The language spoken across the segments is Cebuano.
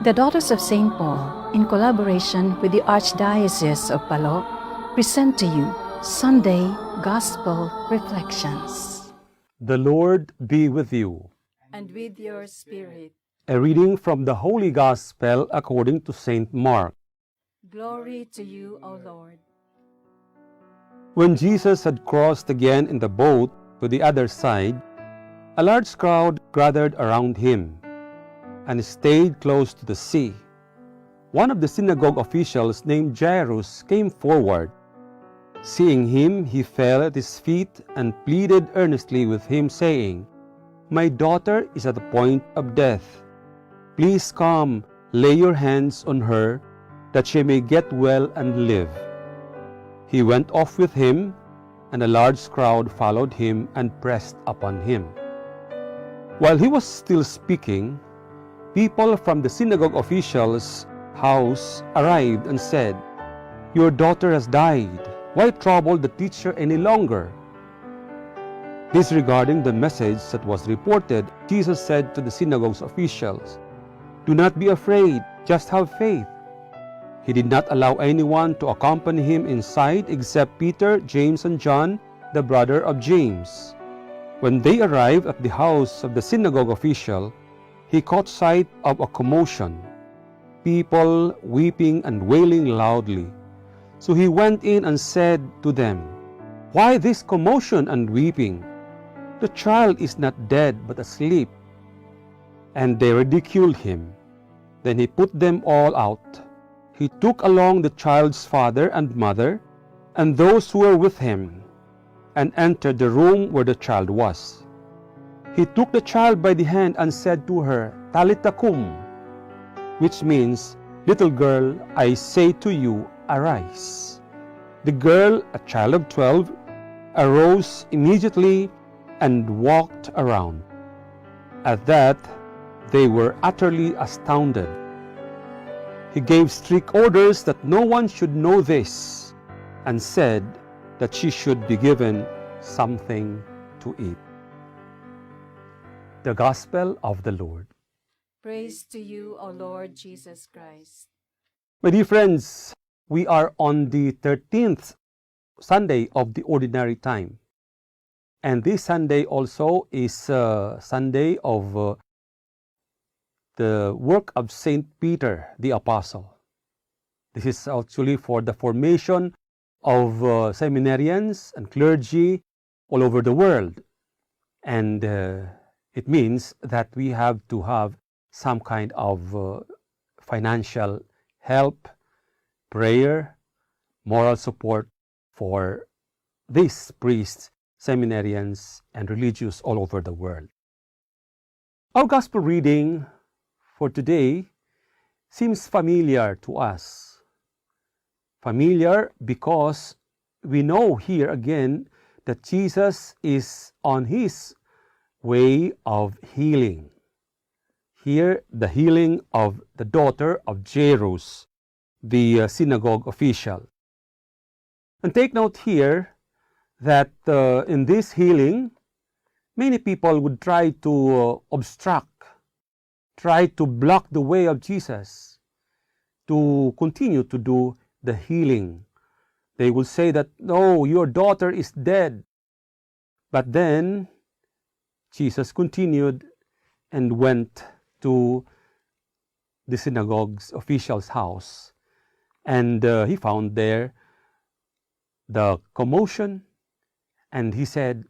The Daughters of St. Paul, in collaboration with the Archdiocese of Palo, present to you Sunday Gospel Reflections. The Lord be with you. And with your spirit. A reading from the Holy Gospel according to St. Mark. Glory to you, O Lord. When Jesus had crossed again in the boat to the other side, a large crowd gathered around him and stayed close to the sea. One of the synagogue officials named Jairus came forward. Seeing him, he fell at his feet and pleaded earnestly with him, saying, "My daughter is at the point of death. Please come, lay your hands on her, that she may get well and live." He went off with him, and a large crowd followed him and pressed upon him. While he was still speaking, people from the synagogue official's house arrived and said, "Your daughter has died. Why trouble the teacher any longer?" Disregarding the message that was reported, Jesus said to the synagogue's officials, "Do not be afraid, just have faith." He did not allow anyone to accompany him inside except Peter, James, and John, the brother of James. When they arrived at the house of the synagogue official, he caught sight of a commotion, people weeping and wailing loudly. So he went in and said to them, "Why this commotion and weeping? The child is not dead, but asleep." And they ridiculed him. Then he put them all out. He took along the child's father and mother and those who were with him, and entered the room where the child was. He took the child by the hand and said to her, "Talitha cum," which means, "Little girl, I say to you, arise." The girl, a child of 12, arose immediately and walked around. At that, they were utterly astounded. He gave strict orders that no one should know this and said that she should be given something to eat. The Gospel of the Lord. Praise to you, O Lord Jesus Christ. My dear friends, we are on the 13th Sunday of the Ordinary Time. And this Sunday also is Sunday of the work of Saint Peter the Apostle. This is actually for the formation of seminarians and clergy all over the world. And it means that we have to have some kind of financial help, prayer, moral support for these priests, seminarians, and religious all over the world. Our gospel reading for today seems familiar to us. Familiar because we know here again that Jesus is on his way of healing. Here, the healing of the daughter of Jairus, the synagogue official. And take note here that in this healing, many people would try to obstruct, try to block the way of Jesus to continue to do the healing. They will say that, "No, your daughter is dead." But then Jesus continued and went to the synagogue's official's house. And he found there the commotion. And he said,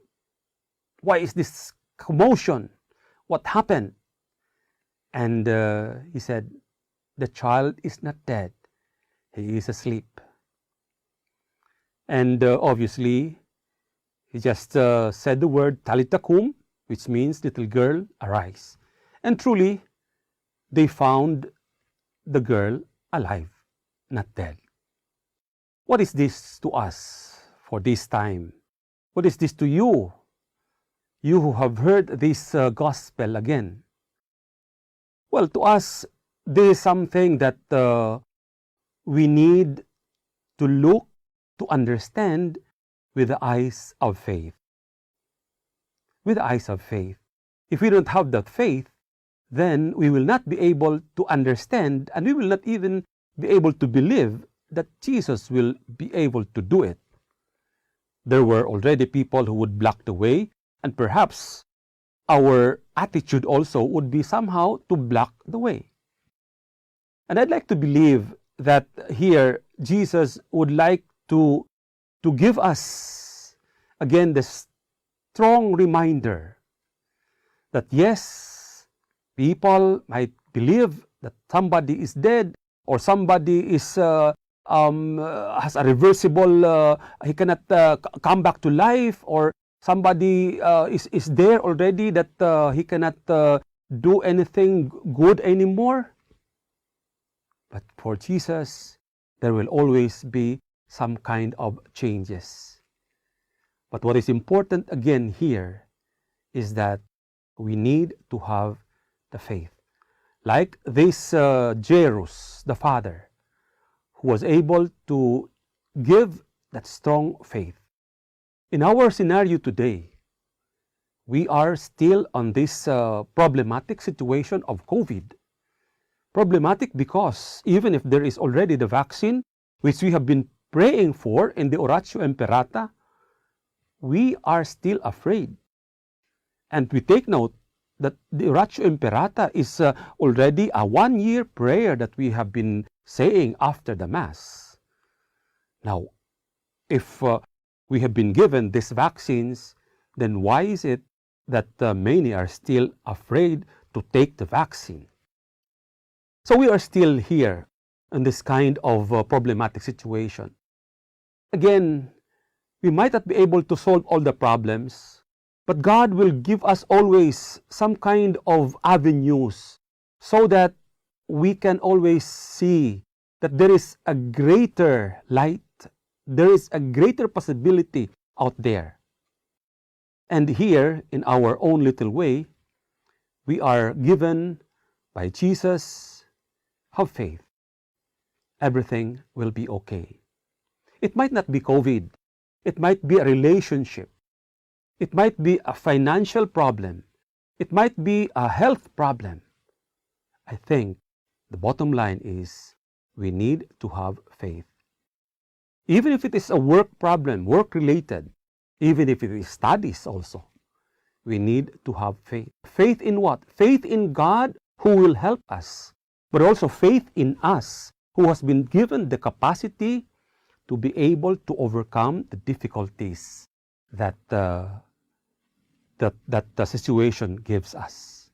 "Why is this commotion? What happened?" And he said, "The child is not dead, he is asleep." And obviously, he just said the word "Talitha cum," which means, "Little girl, arise." And truly, they found the girl alive, not dead. What is this to us for this time? What is this to you? You who have heard this gospel again. Well, to us, this is something that we need to look to understand with the eyes of faith. With the eyes of faith. If we don't have that faith, Then we will not be able to understand and we will not even be able to believe that Jesus will be able to do it. There were already people who would block the way, and perhaps our attitude also would be somehow to block the way. And I'd like to believe that here Jesus would like to give us again the strong reminder that yes, people might believe that somebody is dead or somebody is has a reversible, he cannot come back to life, or somebody is there already that he cannot do anything good anymore. But for Jesus, there will always be some kind of changes. But what is important again here is that we need to have the faith. Like this Jairus, the father, who was able to give that strong faith. In our scenario today, we are still on this problematic situation of COVID. Problematic because even if there is already the vaccine, which we have been praying for in the Oratio Imperata, we are still afraid. And we take note that the Oratio Imperata is already a 1-year prayer that we have been saying after the Mass. Now, if we have been given these vaccines, then why is it that many are still afraid to take the vaccine? So we are still here in this kind of problematic situation. Again, we might not be able to solve all the problems, but God will give us always some kind of avenues so that we can always see that there is a greater light, there is a greater possibility out there. And here, in our own little way, we are given by Jesus, have faith. Everything will be okay. It might not be COVID. It might be a relationship. It might be a financial problem. It might be a health problem. I think the bottom line is we need to have faith. Even if it is a work problem, work-related, even if it is studies also, we need to have faith. Faith in what? Faith in God who will help us, but also faith in us who has been given the capacity to be able to overcome the difficulties that the situation gives us.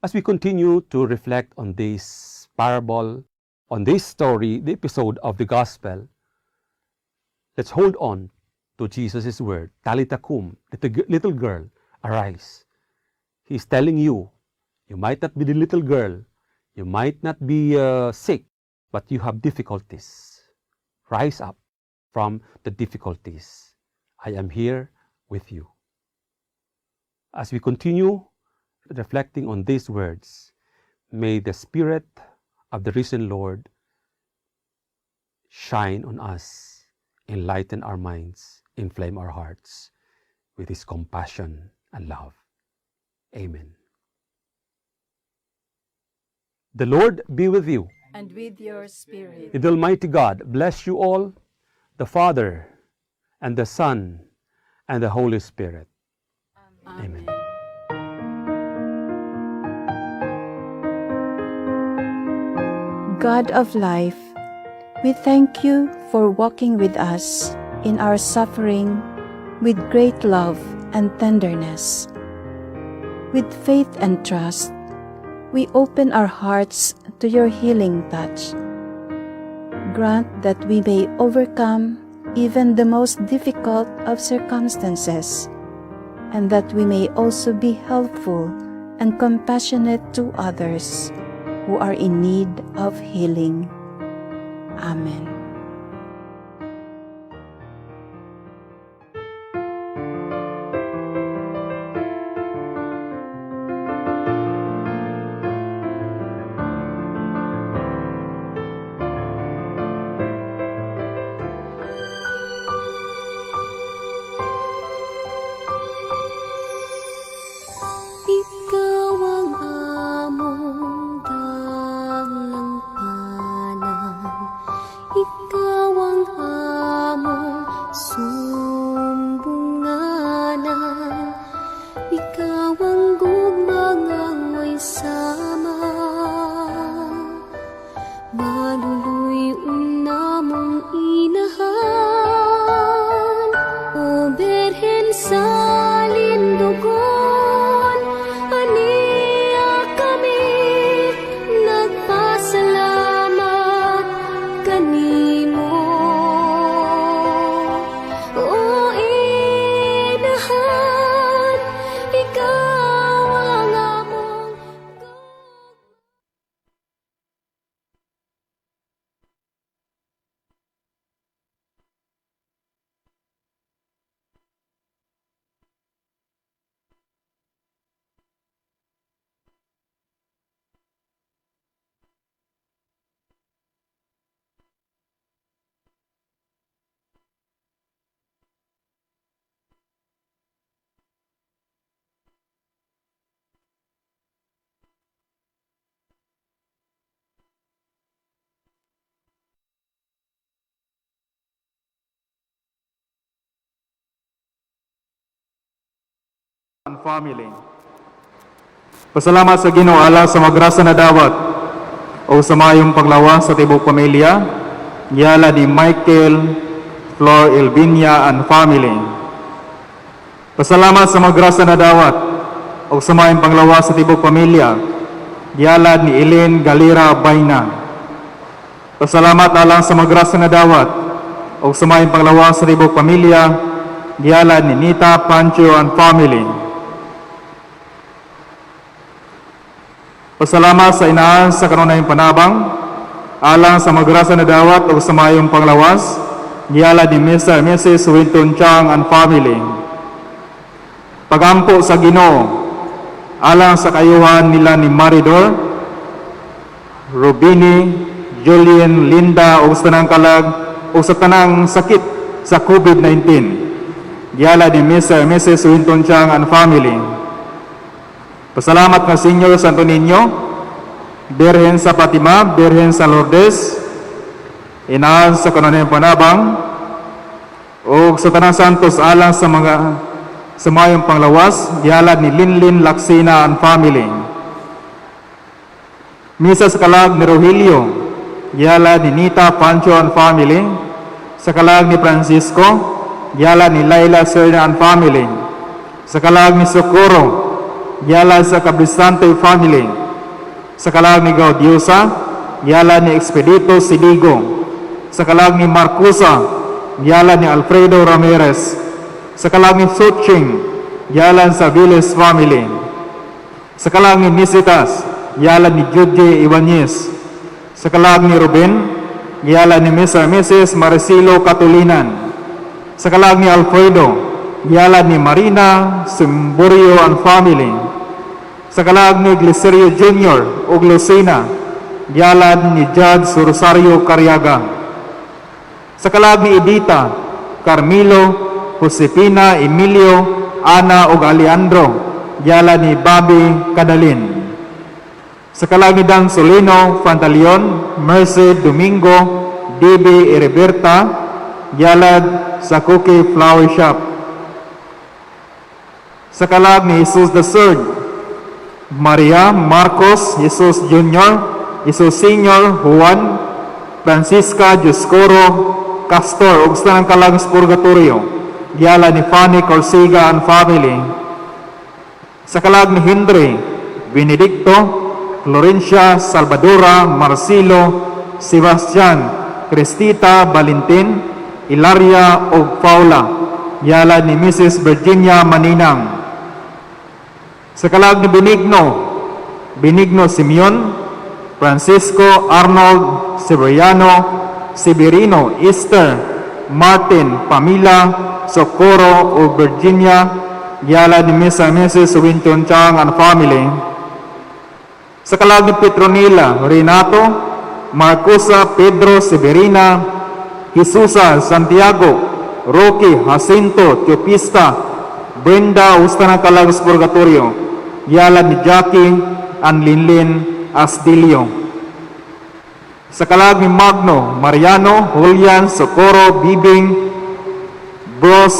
As we continue to reflect on this parable, on this story, the episode of the gospel, let's hold on to Jesus' word, "Talitha cum, little girl, arise." He's telling you, you might not be the little girl, you might not be sick, but you have difficulties. Rise up from the difficulties. I am here with you. As we continue reflecting on these words, may the Spirit of the risen Lord shine on us, enlighten our minds, inflame our hearts with His compassion and love. Amen. The Lord be with you. And with your spirit. May the Almighty God bless you all, the Father, and the Son, and the Holy Spirit. Amen. God of life, we thank you for walking with us in our suffering with great love and tenderness. With faith and trust, we open our hearts to your healing touch. Grant that we may overcome even the most difficult of circumstances, and that we may also be helpful and compassionate to others who are in need of healing. Amen. Ikaw ang family. Pasalamat sa Ginoo alang sa magrasa na dawat o sa mayong panglawas sa tibok pamilya, gihalad ni Michael Flor Elvinia and family. Pasalamat sa magrasa na dawat o sa mayong panglawas sa tibok pamilya, gihalad ni Eileen Galera Bayna. Pasalamat alang sa magrasa na dawat o sa mayong panglawas sa tibok pamilya, gihalad ni Nita Pancho and family. Pasalamat sa Inaan sa kanunayng panabang, alang sa magrasa na dawat o sa mayong panglawas, gihalad ni Mr. and Mrs. Winton Chang and family. Pagampo sa Ginoo, alang sa kayuhan nila ni Maridor, Rubini, Julian, Linda, o sa tanang kalag, o sa tanang sakit sa COVID-19. Gihalad ni Mr. and Mrs. Winton Chang and family. Pasalamat nga Senyor Santo Niño, Birhen sa Fatima, Birhen sa Lourdes, Inaan sa kanunayng panabang, o sa tanang santos alang sa mga sa mayong panglawas, gihalad ni Linlin Laksina and family. Misa sa kalag ni Rogelio, gihalad ni Nita Pancho and family. Sa kalag ni Francisco, gihalad ni Laila Serna and family. Sa kalag ni Socorro, gihalad sa Cabristante family. Sa kalag ni Gaudiosa, gihalad ni Expedito Sidigo. Sa kalag ni Marcusa, gihalad ni Alfredo Ramirez. Sa kalag ni Soching, gihalad sa Viles family. Sa kalag ni Nisitas, gihalad ni Jude Ibanez. Sa kalag ni Ruben, gihalad ni Mr. and Mrs. Marcelo Catulinan. Sa kalag ni Alfredo, gihalad ni Marina Simburio and family. Sa kalag ni Glicerio Jr. ug Lucena, gihalad ni Judge Rosario Cariaga. Sa kalag ni Edita, Carmilo, Josepina, Emilio, Ana ug Alejandro, gihalad ni Bobby Cadalin. Sa kalag ni Dan Solino, Fantaleon, Merced Domingo, DB Heriberta, gihalad sa Cookie Flower Shop. Sa kalag ni Jesus the Third, Maria, Marcos, Jesus Jr., Jesus Sr., Juan, Francisca, Dioscoro, Castor, ug sa tanang kalag sa Purgatorio, gihalad ni Fanny Corsiga and family. Sa kalag ni Henry, Benedicto, Florencia, Salvadora, Marcelo, Sebastian, Cristita, Valentin, Ilaria ug Paula, gihalad ni Mrs. Virginia Maninang. Sa kalag ni Benigno, Benigno Simeon, Francisco, Arnold, Severiano, Severino, Esther, Martin, Pamela, Socorro ug Virginia, gihalad ni Mr. and Mrs. Winton Chang and family. Sa kalag ni Petronila, Renato, Marcosa, Pedro, Severina, Jesusa, Santiago, Roque, Jacinto, Teopista, Brenda, ug sa tanang kalag sa Purgatorio, gihalad ni Jackie and Linlin Astilio. Sa kalag ni Magno, Mariano, Julian, Socorro, Bibing, Bros,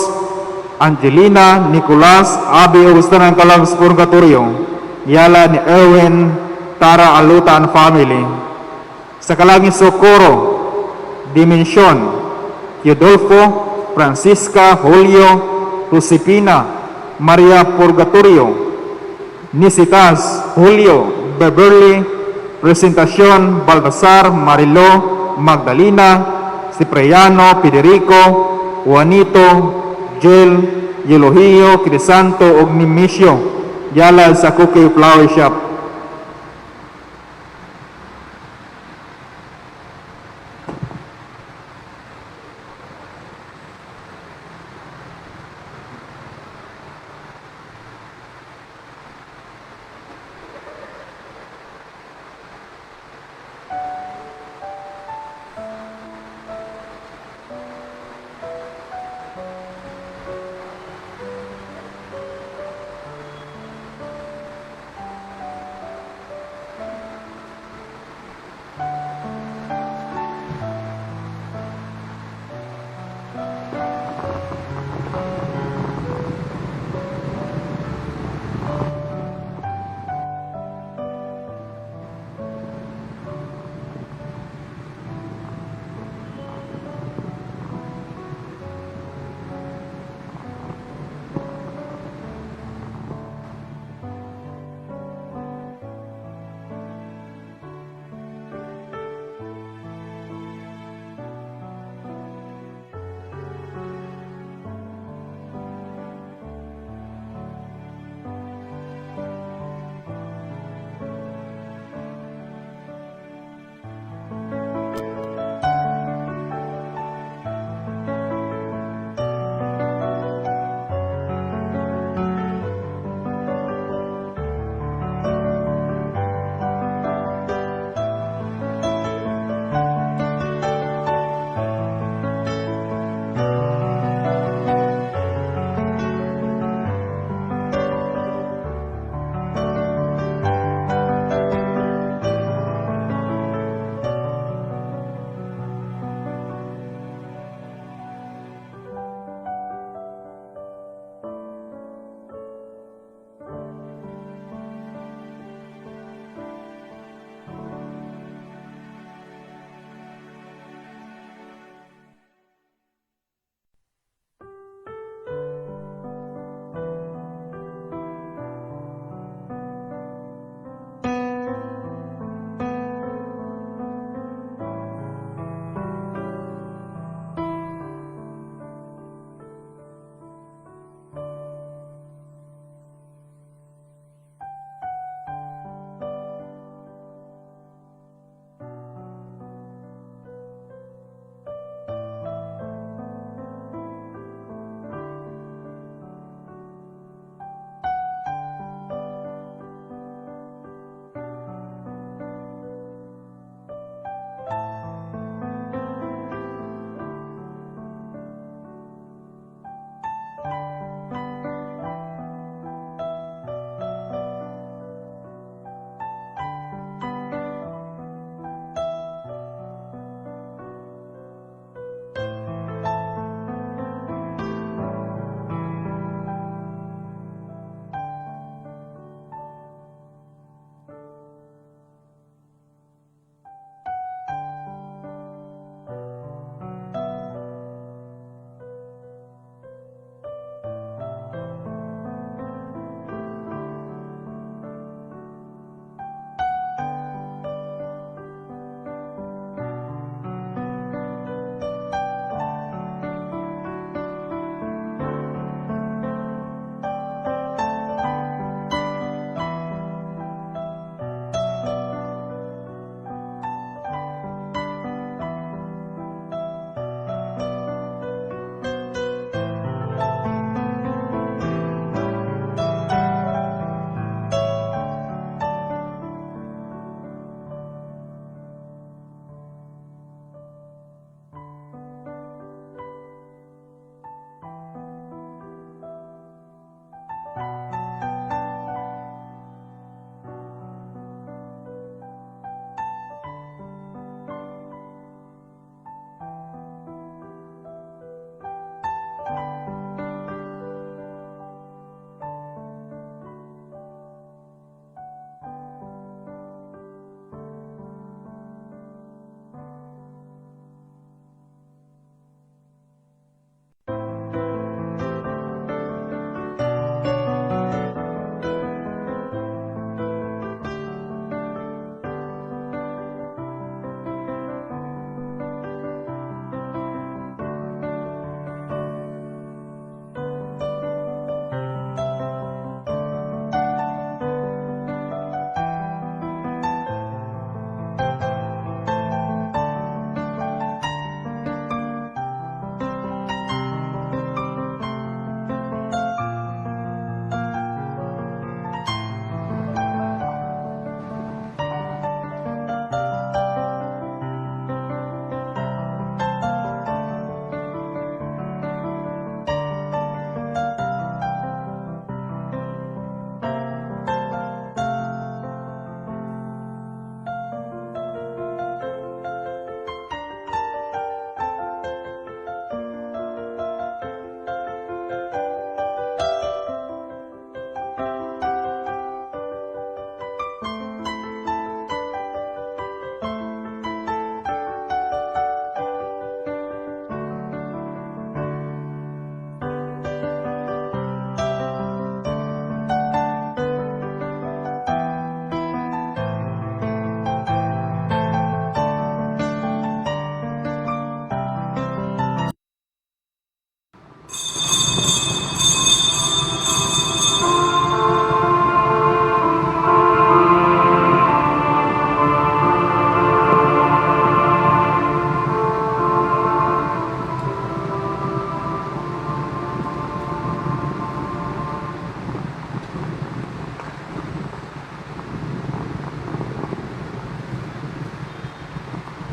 Angelina, Nicolas, Abe, ug sa tanang kalag sa Purgatorio, gihalad ni Erwin, Tara Aluta and family. Sa kalag ni Socorro, Dimension, Teodolfo, Francisca, Julio, Josepina, Maria Purgatorio, Nisitas, Julio, Beverly, Presentacion, Baltasar, Marilo, Magdalena, Cipriano, Federico, Juanito, Jill, Eulogio, Crisanto, ug Nemesio, gihalad sa Cookie Flower Shop.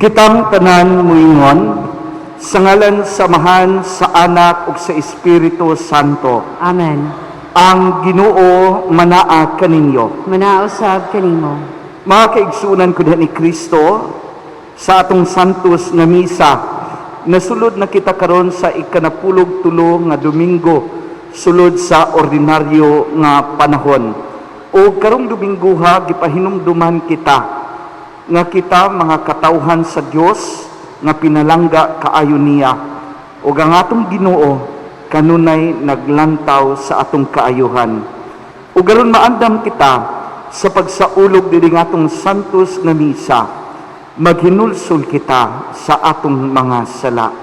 Kitang tanan muingon, sa ngalan sa Amahan, sa Anak ug sa Espiritu Santo. Amen. Ang Ginoo manaa kaninyo. Manausab kanimo. Mga kaigsunan ko diha ni Kristo, sa atong Santos nga misa, nasulod na kita karon sa 12 nga Domingo, sulod sa ordinaryo nga panahon. O karong Domingguha, gipahinumduman kita nga kita mga katawhan sa Dios nga pinalangga kaayo niya, ug ang atong Ginoo kanunay naglantaw sa atong kaayuhan. Ug aron maandam kita sa pagsaulog diri nga atong Santos nga misa, maghinulsol kita sa atong mga sala.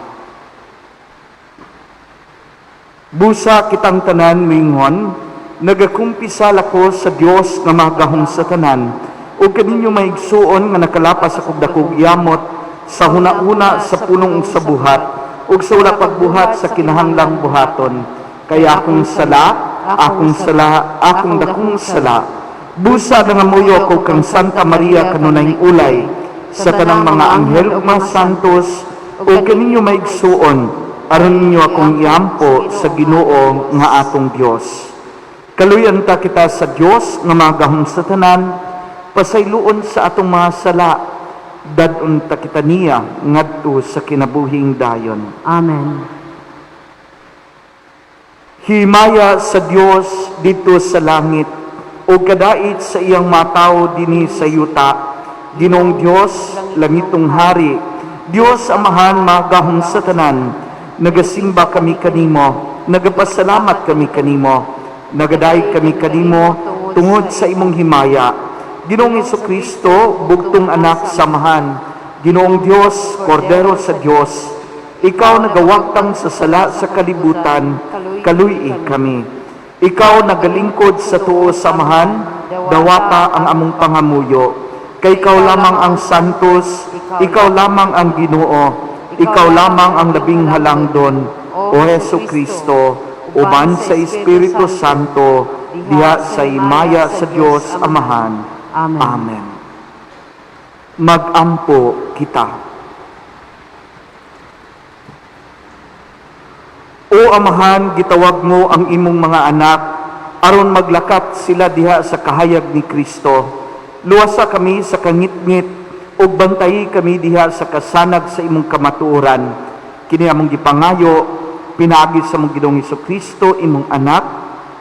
Busa kitang tanan mingon, nagakumpisal ako sa Dios nga magahom sa tanan, ug kaninyo mahigsuon nga nakalapas akong dakog yamot sa huna-huna sa punong sa buhat, ug sa wala pagbuhat sa kinahanglang buhaton. Kaya akong sala, akong sala, akong dakong sala. Busa nangamuyo ako kang Santa Maria kanunay ulay, sa tanang mga anghel ug mga santos, ug kaninyo maigsuon, aron ninyo akong iampo sa Ginoo nga atong Dios. Kaluyan ta kita sa Dios nga magahom sa tanan, pasayloon sa atong mga sala, dad-on ta kita niya ngadto sa kinabuhing dayon. Amen. Himaya sa Dios didto sa langit, o kadait sa iyang matawo dinhi sa yuta. Ginoong Dios, langitong hari, Dios Amahan magahom sa tanan, nagasimba kami kanimo, nagapasalamat kami kanimo, nagadayeg kami kanimo tungod sa imong himaya. Ginoong Kristo, bugtong anak sa Amahan, Ginoong Dios, Kordero sa Dios, ikaw nagawaktang sa sala sa kalibutan, kaluy-i kami. Ikaw nagalingkod sa tuo sa Amahan, dawata ang among pangamuyo. Kay ikaw lamang ang santos, ikaw lamang ang Ginoo, ikaw lamang ang labing halangdon, O Hesu Kristo, uban sa Espiritu Santo, diha sa himaya sa Dios Amahan. Amen. Amen. Magampo kita. O Amahan, gitawag mo ang imong mga anak aron maglakat sila diha sa kahayag ni Kristo. Luwasa kami sa kangitngit ug bantayi kami diha sa kasanag sa imong kamatuoran. Kini among gipangayo pinaagi sa among Ginoong Hesukristo, imong anak,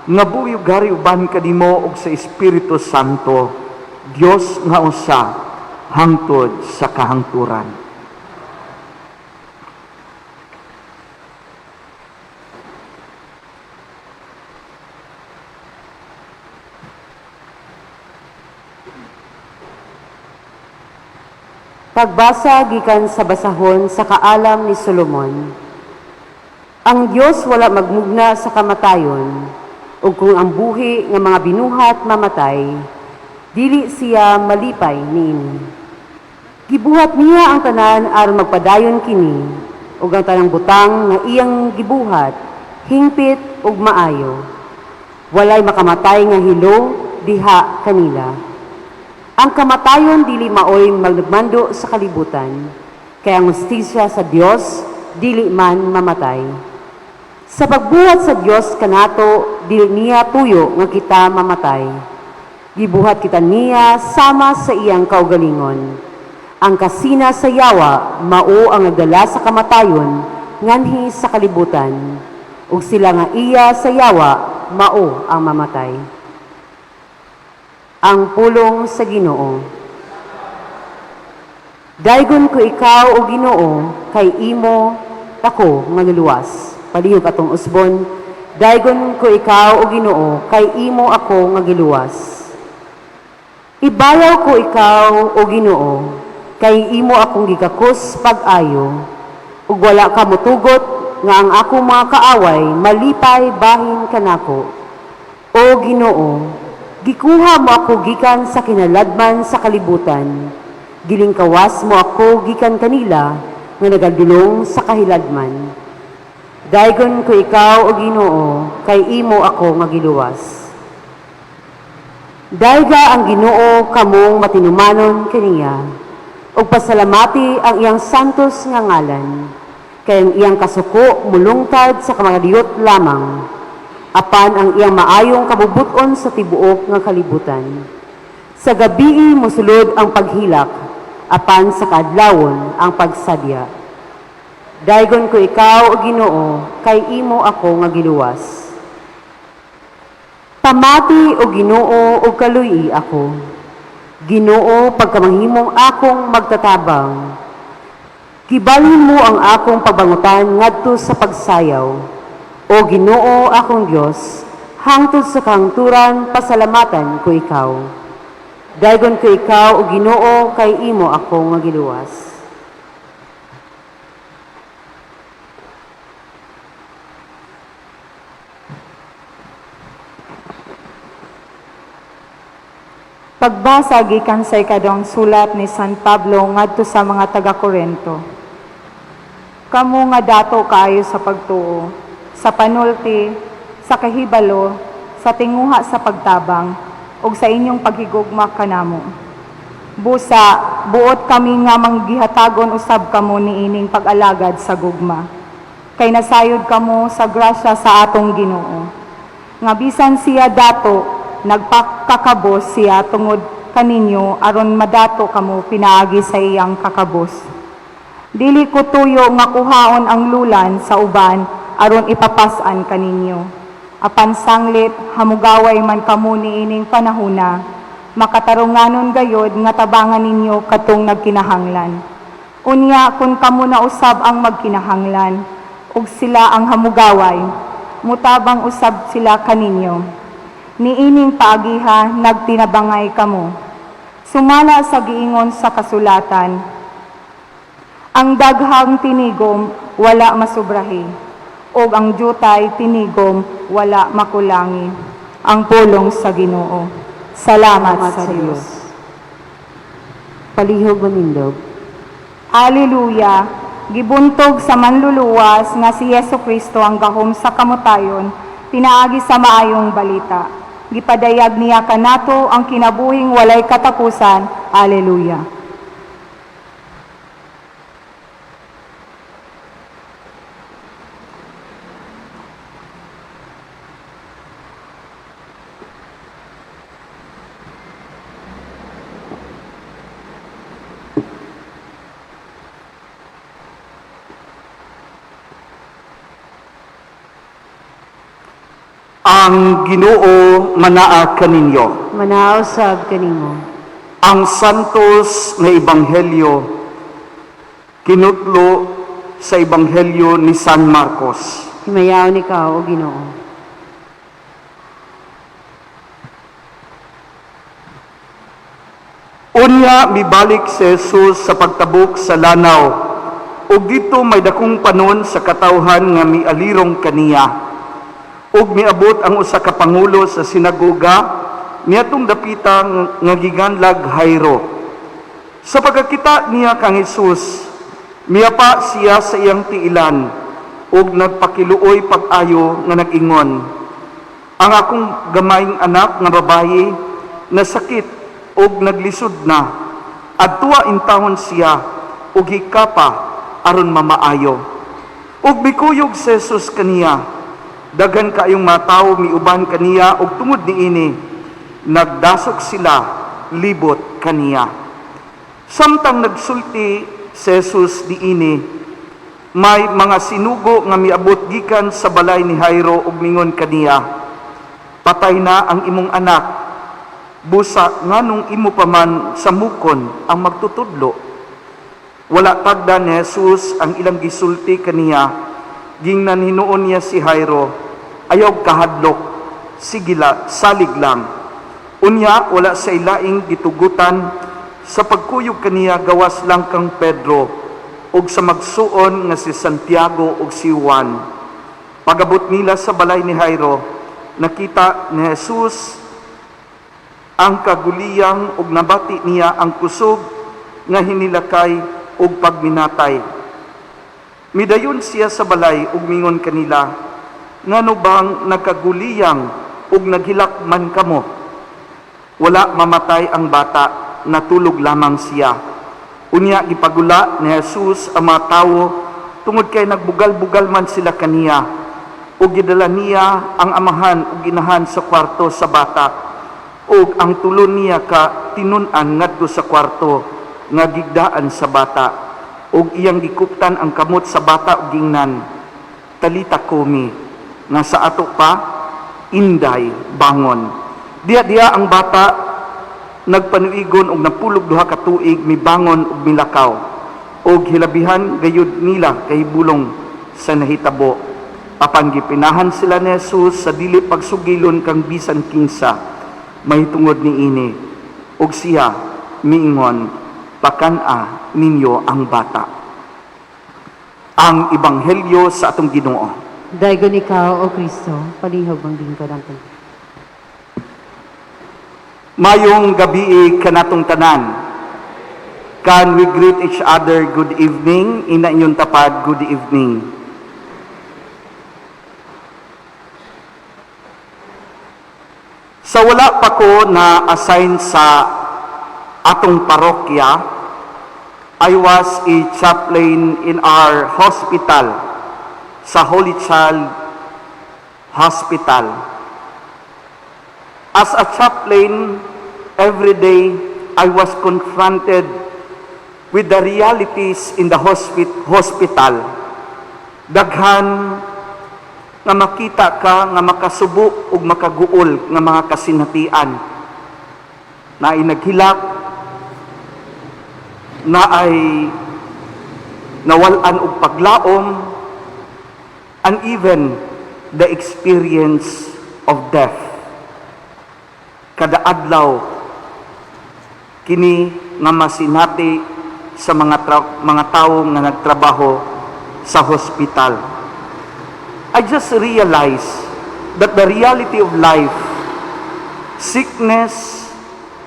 nga buhi ug hari uban kanimo ug sa Espiritu Santo, Dios nga usa hangtod sa kahangturan. Pagbasa gikan sa basahon sa kaalam ni Solomon. Ang Dios wala magmugna sa kamatayon, ug kung ang buhi nga mga binuhat mamatay, dili siya malipay niini. Gibuhat niya ang tanan aron magpadayon kini, ug ang tanang butang nga iyang gibuhat, hingpit ug maayo. Walay makamatay nga hilo diha kanila. Ang kamatayon dili maoy magmando sa kalibutan, kay ang hustisya sa Dios dili man mamatay. Sa pagbuhat sa Dios kanato, dili niya tuyo nga kita mamatay. Gibuhat kita niya sama sa iyang kaugalingon. Ang kasina sa yawa mao ang nagdala sa kamatayon nganhi sa kalibutan, ug sila nga iya sa yawa mao ang mamatay. Ang pulong sa Ginoo. Daygon ko ikaw, o Ginoo, kay imo ako nga niluwas. Palihog atong usbon. Daygon ko ikaw, o Ginoo, kay imo ako nga giluwas. Ibayaw ko ikaw, o Ginoo, kay imo akong gigakos pag-ayo. Ug wala ka motugot nga ang akong mga kaaway malipay bahin kanako. O Ginoo, gikuha mo ako gikan sa kinaladman sa kalibutan. Gilingkawas mo ako gikan kanila nga nagadulong sa kahiladman. Daygon ko ikaw, O Ginoo, kay imo ako nga giluwas. Dayga ang Ginoo kamong matinumanon kaniya, Ug pasalamati ang iyang santos nga ngalan. Kay ang iyang kasuko mulungtad sa kamangadiyot lamang. Apan ang iyang maayong kabubut-on sa tibuok nga kalibutan. Sa gabii mosulod ang paghilak, apan sa kaadlawon ang pagsadya. Daygon ko ikaw, o Ginoo, kay imo ako nga giluwas. Pamati, o Ginoo, ug kaluy-i ako. Ginoo, pagkamanghimong akong magtatabang. Gibalhin mo ang akong pagbangutan ngadto sa pagsayaw. O Ginoo, akong Dios, hangtod sa kahangturan pasalamatan ko ikaw. Daygon ko ikaw, o Ginoo, kay imo ako nga giluwas. Pagbasa gikan sa ikaduhang sulat ni San Pablo ngadto sa mga taga-Korento. Kamo nga dato kaayo sa pagtuo, sa panulti, sa kahibalo, sa tinguha sa pagtabang, ug sa inyong paghigugma kanamo. Busa, buot kami nga manggihatagon usab kamo niining pag-alagad sa gugma. Kay nasayod kamo sa grasya sa atong Ginoo. Nga bisan siya dato, nagpakakabos siya tungod kaninyo aron madato kamo pinaagi sa iyang kakabos. Dili ko tuyo nga kuhaon ang lulan sa uban aron ipapas-an kaninyo. Apan sanglit hamugaway man kamo niining panahuna, makatarunganon gayod nga tabangan ninyo katong nagkinahanglan. Unya kun kamo na usab ang magkinahanglan ug sila ang hamugaway, mutabang usab sila kaninyo. Niining paagiha nagtinabangay kamo. Sumala sa giingon sa kasulatan, ang daghang tinigom wala masubrahi, ug ang jutay tinigom wala makulangi. Ang pulong sa Ginoo. Salamat sa Dios. Palihog manindog. Alleluia! Gibuntog sa manluluwas nga si Yesu Kristo ang gahom sa kamutayon, pinaagi sa maayong balita. Gipadayag niya kanato ang kinabuhing walay katapusan. Alleluia! Ang Ginoo manaa kaninyo. Manaa usab kanimo. Ang santos nga ebanghelyo kinutlo sa ebanghelyo ni San Marcos. Himayaon ikaw, o Ginoo. Unya mibalik si Jesus sa pagtabok sa lanaw, ug didto may dakong panon sa katawhan nga mialirong kaniya. Ug miabot ang usa ka pangulo sa sinagoga niadtong dapita nga giganlag Jairo. Sa pagkakita niya kang Jesus, miyapa siya sa iyang tiilan ug nagpakiluoy pag-ayo nga nag-ingon, "Ang akong gamayng anak nga babayi nasakit ug naglisod na. Adtua intawon siya ug hikapa aron mamaayo." Ug mikuyog si Jesus kaniya. Daghan kaayong mga tawo miuban kaniya ug tungod niini nagdasok sila libot kaniya. Samtang nagsulti si Jesus niini, may mga sinugo nga miabot gikan sa balay ni Jairo ug mingon kaniya, "Patay na ang imong anak, busa nganong imo pa man samukon ang magtutudlo?" Wala tagda ni Jesus ang ilang gisulti kaniya. Gingnan hinuon niya si Jairo, "Ayaw kahadlok, sige la, salig lang." Unya wala sa ilaing gitugutan sa pagkuyog kaniya gawas lang kang Pedro ug sa magsuon nga si Santiago ug si Juan. Pagabot nila sa balay ni Jairo, nakita ni Jesus ang kaguliyang ug nabati niya ang kusog nga hinilakay ug pagminatay. Midayon siya sa balay ug mingon kanila, "Ngano bang nagkaguliyang ug naghilak man kamo? Wala mamatay ang bata, natulog lamang siya." Unya gipagula ni Jesus ang mga tawo tungod kay nagbugal-bugal man sila kaniya. Ug gidala niya ang amahan ug inahan sa kwarto sa bata. Ug ang tulo niya ka tinun-an ngadto sa kwarto nga gigdaan sa bata. Ug iyang gikuptan ang kamot sa bata ug gingnan, "Talita kumi," nga sa ato pa, "Inday, bangon." Diha-diha ang bata nagpanuigon og 92 ka tuig, mibangon ug milakaw. Og hilabihan gayud nila kahibulong sa nahitabo. Apan gipinahan sila ni Jesus sa dili pagsugilon kang bisan kinsa mahitungod niini. Ug siya miingon, "Pakan-a ninyo ang bata." Ang Ebanghelyo sa atong Ginoo. Daygon ikaw, O Kristo, palihog maglingkod ang tanan. Mayong gabii kanatong tanan. Can we greet each other good evening? Ina inyong tapad, good evening. Sa wala pa ko na assign sa atong parokya, I was a chaplain in our hospital, sa Holy Child Hospital. As a chaplain, every day I was confronted with the realities in the hospital. Daghan nga makita ka nga makasubo ug makaguol nga mga kasinatian. Naay naghilak, naay nawal-an og paglaom, and even the experience of death. Kada adlaw kini nga masinati sa mga tawo nga nagtrabaho sa hospital. I just realized that the reality of life, sickness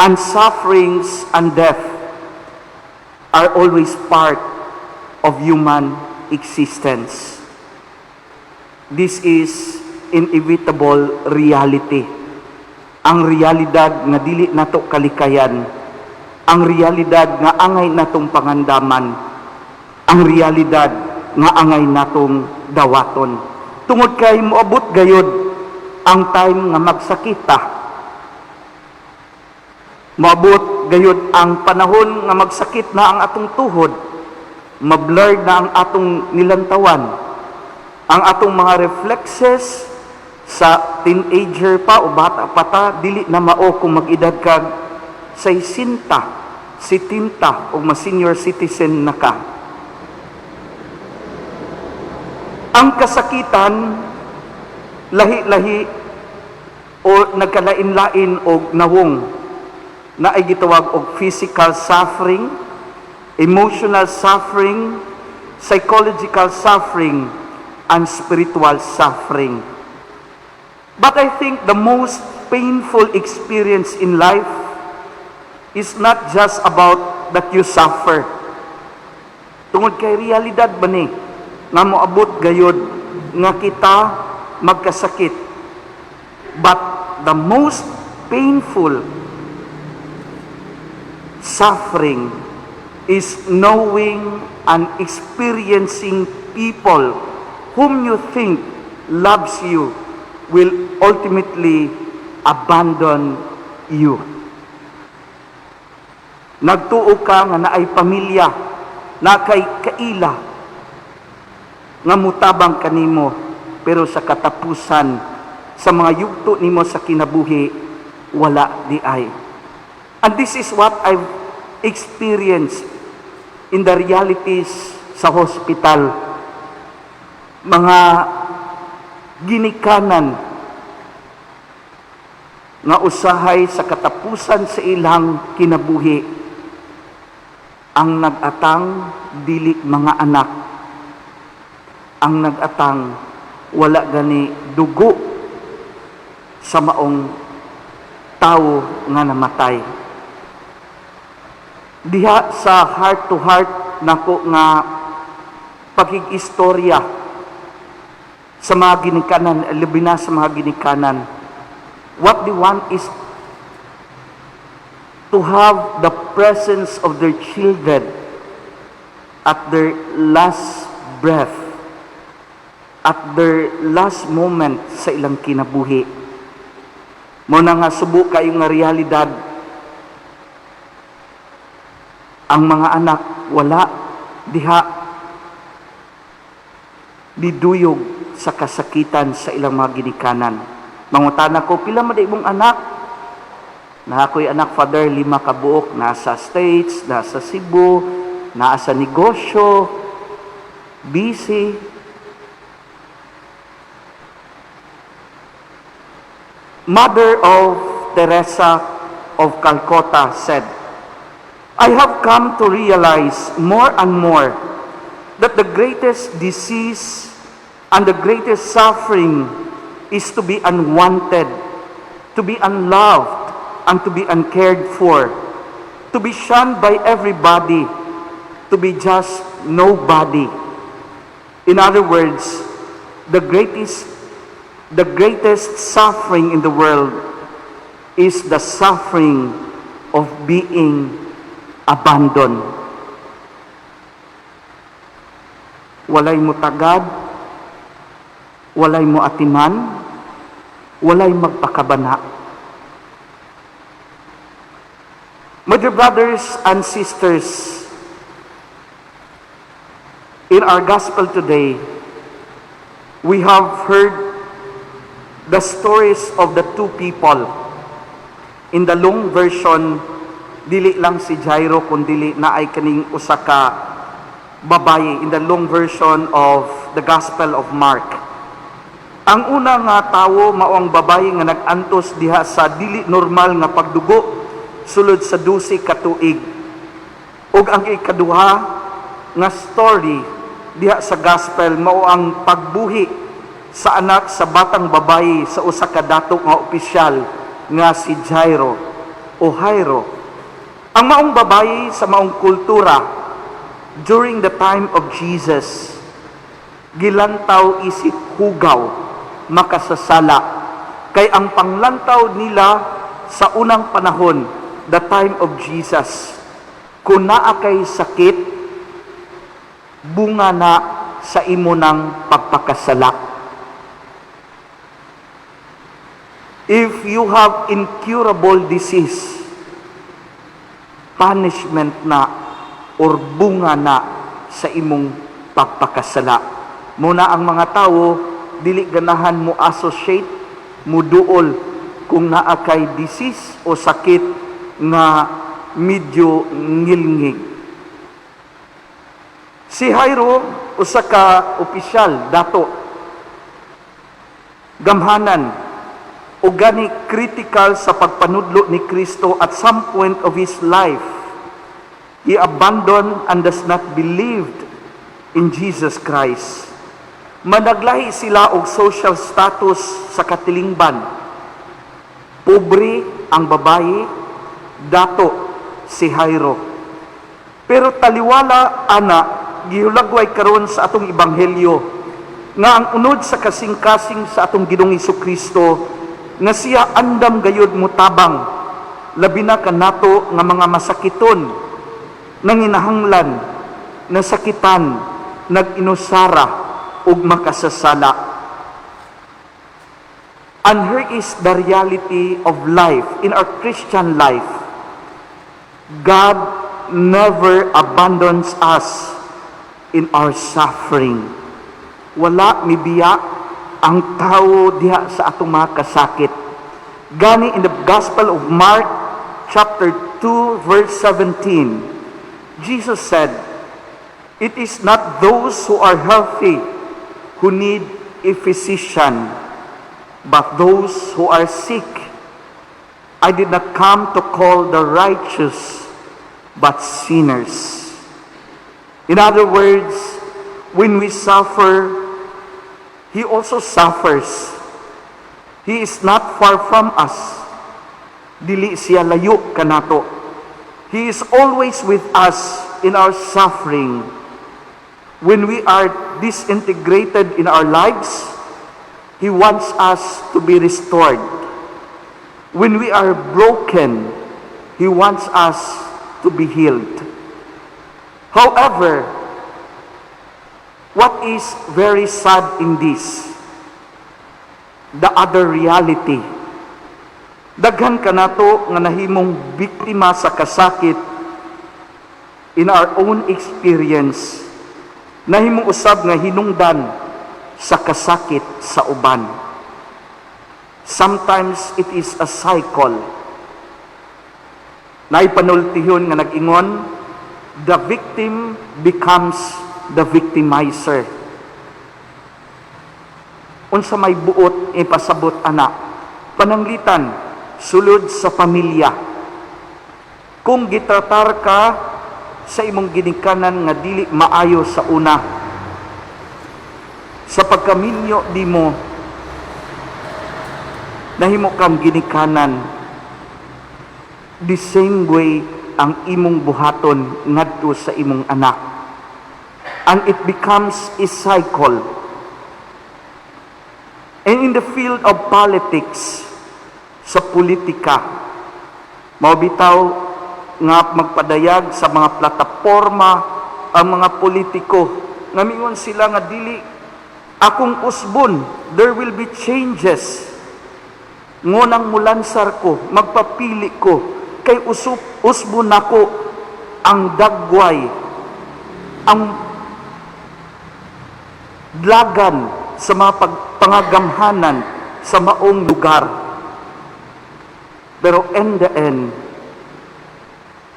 and sufferings and death are always part of human existence. This is inevitable reality. Ang realidad nga dili nato kalikayan, ang realidad nga angay natong pangandaman, ang realidad nga angay natong dawaton. Tungod kay moabot gayod ang time nga magsakit ta. Moabot gayod ang panahon nga magsakit na ang atong tuhod, mablurred na ang atong nilantawan, ang atong mga reflexes sa teenager pa o bata pa ta, dili na mao kung mag-edad kag 60, 70 o ma-senior citizen na ka. Ang kasakitan, lahi-lahi o nagkalain-lain og nawong na ay gitawag og physical suffering, emotional suffering, psychological suffering, and spiritual suffering. But I think the most painful experience in life is not just about that you suffer. Tungod kay realidad ba ni nga moabot gayod nga kita magkasakit. But the most painful suffering is knowing and experiencing people whom you think loves you will ultimately abandon you. Nagtuo ka nga naay pamilya, na kay kaila, nga mutabang kanimo, pero sa katapusan, sa mga yugto nimo sa kinabuhi, wala diay. And this is what I've experienced in the realities sa hospital. Mga ginikanan nga usahay sa katapusan sa ilang kinabuhi, ang nag-atang dili mga anak, ang nag-atang wala gani dugo sa maong tawo nga namatay. Diha sa heart to heart nako nga pagig-istorya sa mga ginikanan, labi na sa mga ginikanan, what they want is to have the presence of their children. At their last breath, at their last moment sa ilang kinabuhi. Mao na nga subo kayo nga realidad, ang mga anak wala diha, niduyog sa kasakitan sa ilang mga ginikanan. Mangutana ko, "Pila man imong anak?" "Naa ko'y anak, Father, 5 ka buok, nasa States, nasa Cebu, naa sa negosyo, busy." Mother of Teresa of Calcutta said, "I have come to realize more and more that the greatest disease and the greatest suffering is to be unwanted, to be unloved, and to be uncared for, to be shunned by everybody, to be just nobody. In other words, the greatest suffering in the world is the suffering of being abandoned." Walay mo tagad, walay mo atiman, walay magpakabana. My dear brothers and sisters, in our gospel today, we have heard the stories of the two people. In the long version, dili lang si Jairo kun dili na ay kaning usa ka babaye in the long version of the Gospel of Mark. Ang una nga tawo mao ang babaye nga nag-antos diha sa dili normal nga pagdugo sulod sa 12 ka tuig. Ug ang ikaduha nga story diha sa gospel mao ang pagbuhi sa anak sa batang babaye sa usa ka dato nga opisyal nga si Jairo o Jairo. Ang maong babaye sa maong kultura during the time of Jesus, gilantaw isip hugaw, makasasala. Kay ang panglantaw nila sa unang panahon, the time of Jesus, kung naa kay sakit, bunga na sa imo ng pagpakasala. If you have incurable disease, punishment na or bunga na sa imong pagpakasala. Muna ang mga tawo dili ganahan mo associate, mo duol kung naa kay disease o sakit nga medyo ngilngig. Si Jairo, usa ka opisyal dato, gamhanan, o gani critical sa pagpanudlo ni Kristo. At some point of his life, he abandoned and does not believe in Jesus Christ. Managlahi sila og social status sa katilingban. Pobre ang babaye, dato si Jairo. Pero taliwala ana, gihulagway karon sa atong ebanghelyo nga ang unod sa kasing-kasing sa atong Ginoong Kristo nga siya andam gayud mutabang, labi na kanato nga mga masakiton, nanginahanglan, nasakitan, nag-inusara ug makasasala. And here is the reality of life in our Christian life. God never abandons us in our suffering. Wala mibiya ang tao diha sa atong mga kasakit. Gani in the Gospel of Mark chapter 2 verse 17, Jesus said, "It is not those who are healthy who need a physician, but those who are sick. I did not come to call the righteous, but sinners." In other words, when we suffer, He also suffers. He is not far from us. Dili siya layo kanato. He is always with us in our suffering. When we are disintegrated in our lives, He wants us to be restored. When we are broken, He wants us to be healed. However, What is very sad in this? The other reality. Daghan kanato nga nahimong biktima sa kasakit in our own experience. Nahimong usab nga hinungdan sa kasakit sa uban. Sometimes it is a cycle. Naay panultihon nga nag-ingon, "The victim becomes the victimizer." Unsa may buot ipasabot ana? Pananglitan, sulod sa pamilya. Kung gitratar ka sa imong ginikanan nga dili maayo sa una, sa pagkaminyo nimo, nahimo kang ginikanan, the same way ang imong buhaton ngadto sa imong anak. And it becomes a cycle. And in the field of politics, sa politika, mao bitaw nga magpadayag sa mga plataporma ang mga politiko nga mingon sila nga dili akong usbon, there will be changes. Ngunang mulansar ko, magpapili ko, kay usup, usbon nako ang dagway, ang dlagan sa mga pangagamhanan sa maong lugar. Pero in the end,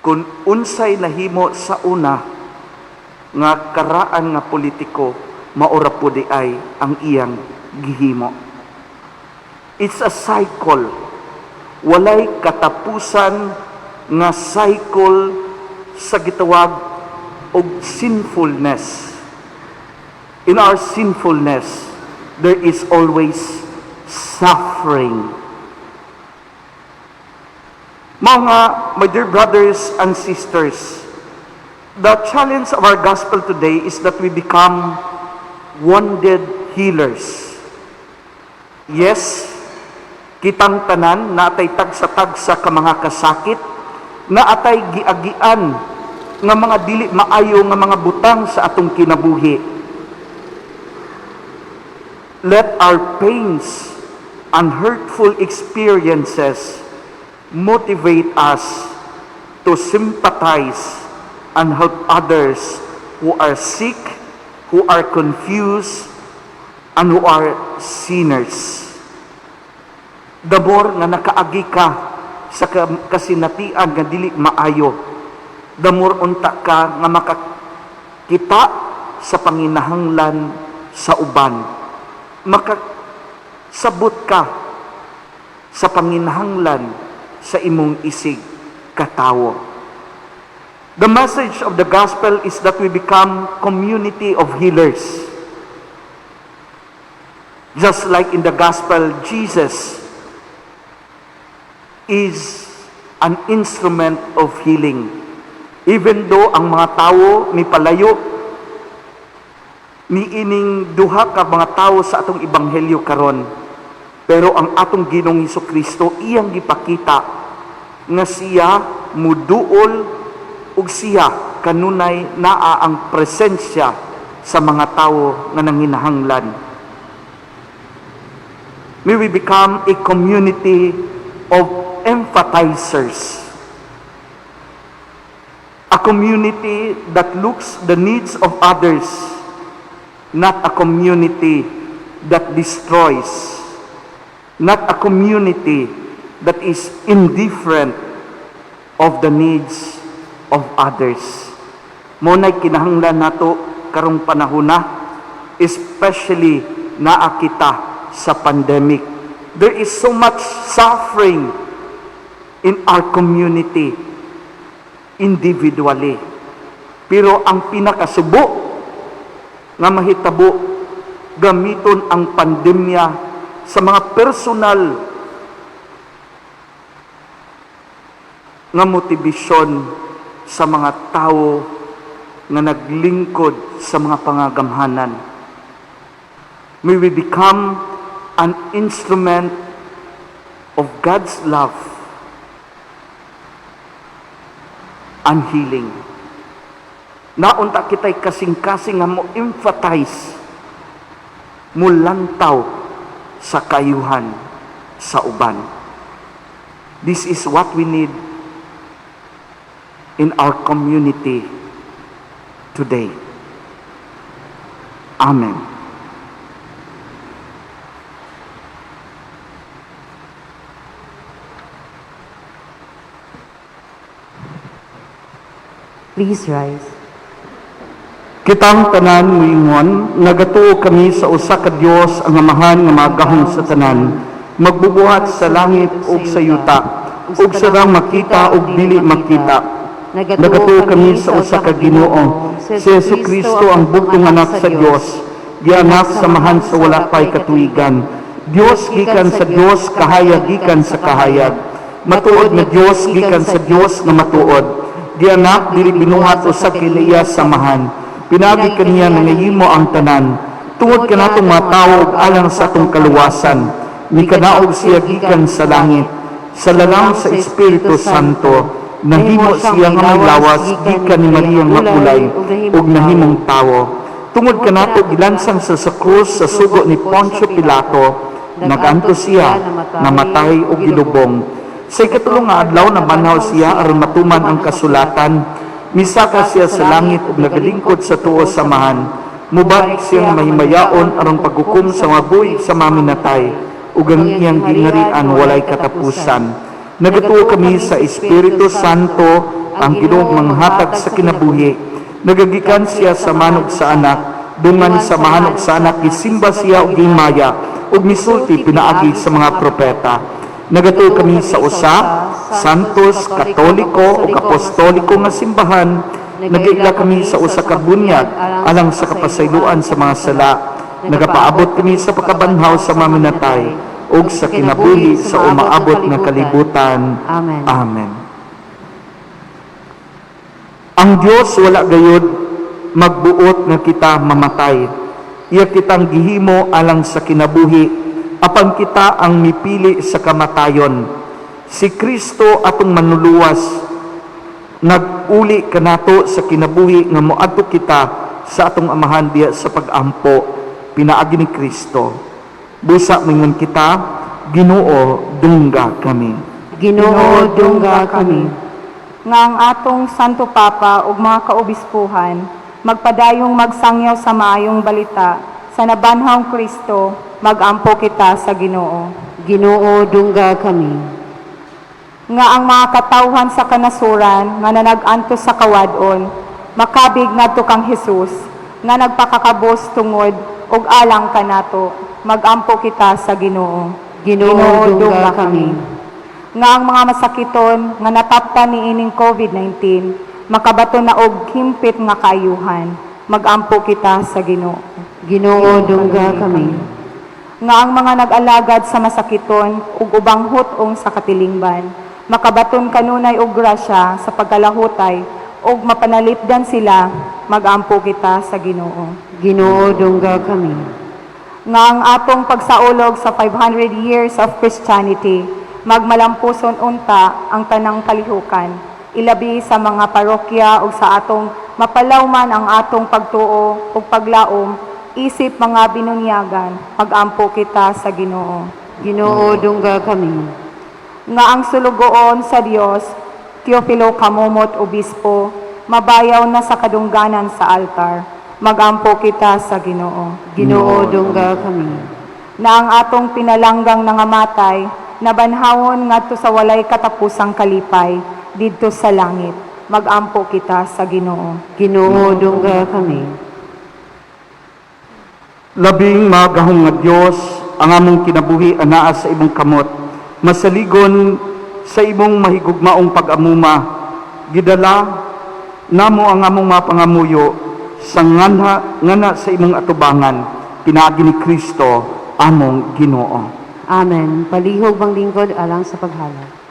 kung unsay nahimo sa una nga karaan nga politiko, maura po diay ang iyang gihimo. It's a cycle. Walay katapusan nga cycle sa gitawag og sinfulness. In our sinfulness, there is always suffering. Mga my dear brothers and sisters, the challenge of our gospel today is that we become wounded healers. Yes, kitang tanan naatay tagsa-tagsa ka mga kasakit, naatay giagian nga mga dili maayo nga mga butang sa atong kinabuhi. Let our pains and hurtful experiences motivate us to sympathize and help others who are sick, who are confused, and who are sinners. The more nga nakaagi ka sa kasinatian nga dili maayo, the more unta ka nga makakita sa panginahanglan sa uban. Makasabot ka sa panginahanglan sa imong isig katawo. The message of the gospel is that we become community of healers. Just like in the gospel, Jesus is an instrument of healing. Even though ang mga tao ni palayo ni ining duha ka mga tawo sa atong ebanghelyo karon, pero ang atong Ginoong Kristo, iyang gipakita nga siya muduol ug siya kanunay naa ang presensya sa mga tawo nga nanginahanglan. May we become a community of empathizers. A community that looks the needs of others, not a community that destroys, not a community that is indifferent of the needs of others. Mao na'y kinahanglan nato karong panahona, especially naa kita sa pandemic. There is so much suffering in our community individually. Pero ang pinakasubo nga mahitabo, gamiton ang pandemya sa mga personal nga motivasyon sa mga tao nga naglingkod sa mga pangagamhanan. May we become an instrument of God's love and healing. Naunta kita'y kasing-kasing nga mo emphasize, mulantaw sa kaayuhan sa uban. This is what we need in our community today. Amen. Please rise. Kitang tanan muingon, nagatuo kami sa usa ka Dios, ang Amahan nga magahom sa tanan, magbubuhat sa langit ug sa yuta, ug sa rang makita ug dili makita. Nagatuo kami sa usa ka Ginoo, si Jesu Cristo, ang bugtong anak sa Dios, gianak sa Amahan sa wala pay katuigan. Dios gikan sa Dios, kahayag gikan sa kahayag. Matuod nga Dios gikan sa Dios nga matuod. Gianak, dili binuhat, usa kaniya sa Amahan. Pinaagi kaniya nangahimo ang tanan. Tungod kanatong mga tawo ug alang sa atong kaluwasan, mikanaog siya gikan sa langit. Sa lalang sa Espiritu Santo, nahimo siya nga may lawas gikan ni Maria nga ulay ug nahimong tawo. Tungod kanato gilansang sa krus sa sugo ni Poncio Pilato, nagantos siya, namatay ug gilubong. Sa ikatulo nga adlaw nabanhaw siya aron matuman ang kasulatan. Misaka siya sa langit ug nagalingkod sa tuo sa Amahan. Mubalik siya nga mahimayaon aron paghukom sa mga buhi sa mga minatay ug ang iyang gingharian walay katapusan. Nagatuo kami sa Espiritu Santo, ang Ginoong manghatag sa kinabuhi. Nagagikan siya sa Amahan ug sa Anak, dungan sa Amahan ug sa Anak gisimba siya ug gihimaya ug misulti pinaagi sa mga propeta. Nagatuo kami sa usa, Santos, Katoliko ug Apostoliko nga simbahan. Nagaila kami sa usa ka bunyag alang sa kapasayloan sa mga sala. Nagapaabot kami sa pagkabanhaw sa mga minatay ug sa kinabuhi sa umaabot nga kalibutan. Amen. Amen. Ang Dios wala gayud magbuot nga kita mamatay. Iya kitang gihimo alang sa kinabuhi, apan kita ang mipili sa kamatayon. Si Kristo atong manluluwas, nag-uli kanato sa kinabuhi nga moadto kita sa atong Amahan diya sa pag-ampo pinaagi ni Kristo. Busa mingon kita, Ginoo, dungga kami. Ginoo, dungga kami. Nga ang atong Santo Papa ug mga kaobispuhan magpadayong magsangyaw sa maayong balita sa nabanhawng Kristo, magampo kita sa Ginoo. Ginoo, dungga kami. Nga ang mga katawhan sa kanasuran nga nanag-antos sa kawad-on makabig ngadto kang Hesus nga nagpakakabos tungod ug alang kanato, magampo kita sa Ginoo. Ginoo, dungga kami. Nga ang mga masakiton nga nataptan niining COVID-19 makabaton na og himpit nga kaayuhan, magampo kita sa Ginoo. Ginoo, dungga kami. Nga ang mga nag-alagad sa masakiton ug ubang hut-ong sa katilingban makabaton kanunay og grasya sa pagkalahutay ug mapanalipdan sila, magampo kita sa Ginoo. Ginoo, dungga kami. Nga ang atong pagsaulog sa 500 years of Christianity magmalampuson unta ang tanang kalihukan, ilabi sa mga parokya ug sa atong mapalawman ang atong pagtuo ug paglaom isip mga binunyagan, magampo kita sa Ginoo. Ginoo, dungga kami. Nga ang sulugoon sa Dios, Teofilo Camomot Obispo, mabayaw na sa kadungganan sa altar, magampo kita sa Ginoo. Ginoo, dungga kami. Na ang atong pinalanggang nangamatay nabanhawon ngadto sa walay katapusang kalipay didto sa langit, magampo kita sa Ginoo. Ginoo, dungga kami. Labing magahom nga Dios, ang among kinabuhi anaa sa imong kamot. Masaligon sa imong mahigugmaong pag-amuma, gidala namo ang among mga pangamuyo sa ngana, ngana sa imong atubangan, pinaagi ni Kristo among Ginoo. Amen. Palihog bang lingkod alang sa paghalad.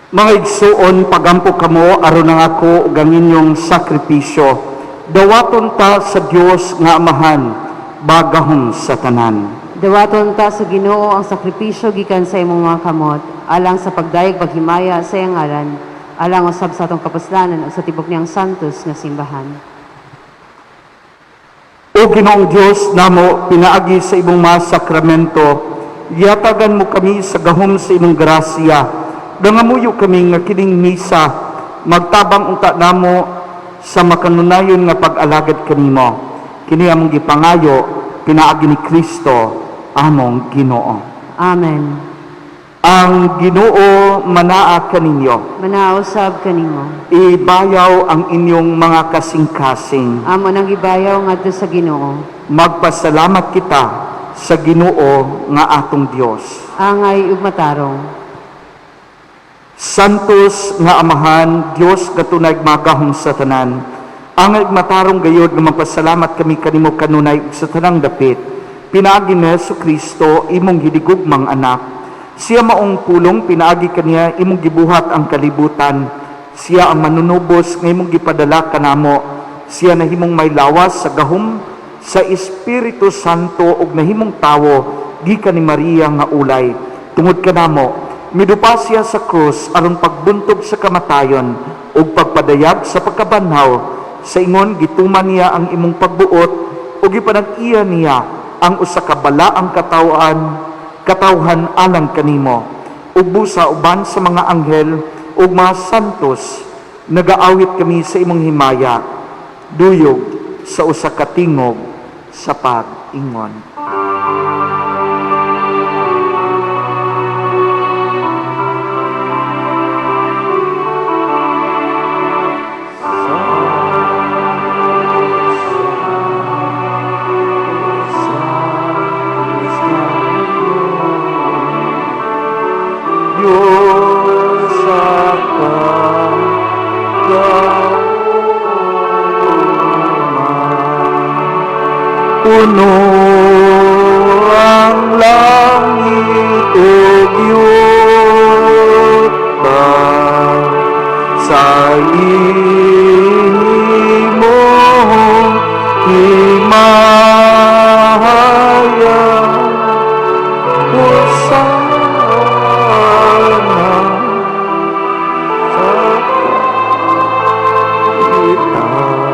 Mga igsuon, pagampo kamo aron ang ako ug ang inyong sakripisyo. Dawaton ta sa Dios nga Amahan, bagahom sa tanan. Dawaton ta sa Ginoo ang sakripisyo gikan sa imong mga kamot, alang sa pagdayeg paghimaya sa iyang ngalan, alang usab sa atong kapuslanan ug sa tibok niyang santos nga simbahan. O Ginoong Dios namo, pinaagi sa imong mga sakramento, yatagan mo kami sa gahom sa imong grasya. Nangamuyo kami nga kining misa, magtabang unta namo sa makanunayon nga pag-alagad kanimo. Kini among gipangayo pinaagi ni Kristo among Ginoo. Amen. Ang Ginoo manaa kaninyo. Manausab kanimo. Ibayaw ang inyong mga kasing-kasing. Amo nang gibayaw ngadto sa Ginoo. Magpasalamat kita sa Ginoo nga atong Dios. Angay ug matarong. Santos nga Amahan, Dios katunay magahom sa tanan. Angay ug matarong gayod nga magpasalamat kami kanimo kanunay ug sa tanang dapit. Pinaagi ni Hesus Kristo imong hinigugmang anak. Siya maong pulong pinaagi kaniya imong gibuhat ang kalibutan. Siya ang manunubos nga imong gipadala kanamo. Siya nahimong may lawas sa gahom sa Espiritu Santo ug nahimong tawo gikan ni Maria nga ulay. Tungod kanamo, midupa siya sa krus aron pagbuntog sa kamatayon ug pagpadayag sa pagkabanhaw. Sa ingon gituman niya ang imong pagbuot ug gipanag-iya niya ang usa ka balaang katawhan alang kanimo. Ug busa uban sa mga anghel ug mga santos, nagaawit kami sa imong himaya, duyog sa usa ka tingog sa pag-ingon. Diyos Puno ang langit ug yuta sa imong himaya. Hosana sa itaas.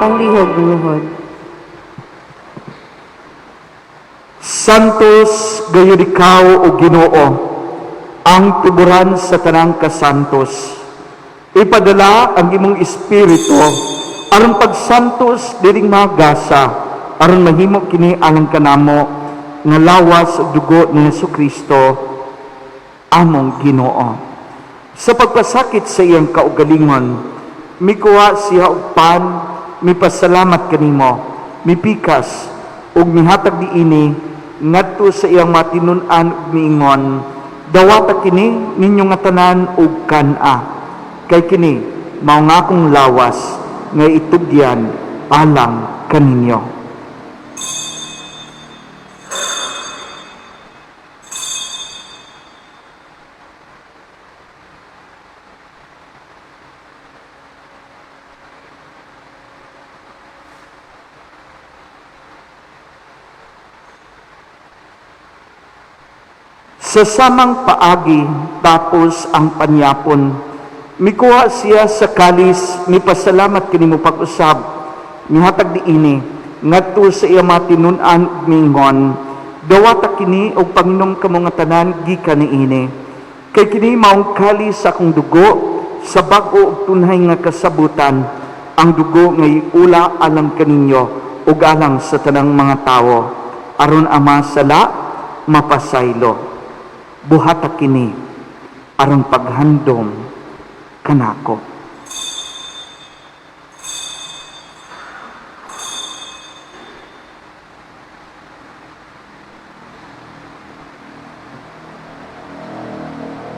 Panglihog luhod. Santos gayud ikaw o Ginoo, ang tuburan sa tanang kasantos. Ipadala ang imong espiritu aron pagsantos diring mga gasa, aron mahimo kini alang kanamo nga lawas ug dugo ni Hesukristo among Ginoo. Sa pagpasakit sa iyang kaugalingon, mikuha siya og pan, mipasalamat kanimo, mipikas ug mihatag niini ngadto sa iyang matinun-an ug miingon, dawata kini ninyo nga tanan ug kan-a, kay kini mao nga akong lawas nga itugyan alang kaninyo. Sa samang paagi, tapos ang panyapon, mikuha siya sa kalis, mipasalamat kanimo pag-usab, mihatag niini, ngadto sa iya matinun-an ug miingon, dawata kini og panginom kamo nga tanan gikan niini. Kay kini maong kalis sa akong dugo, sa bag-o ug tunhay nga kasabutan, ang dugo nga iula alang kaninyo ug alang sa tanang mga tawo. Aron ang mga sala mapasaylo. Buhata kini aron paghandom kanako.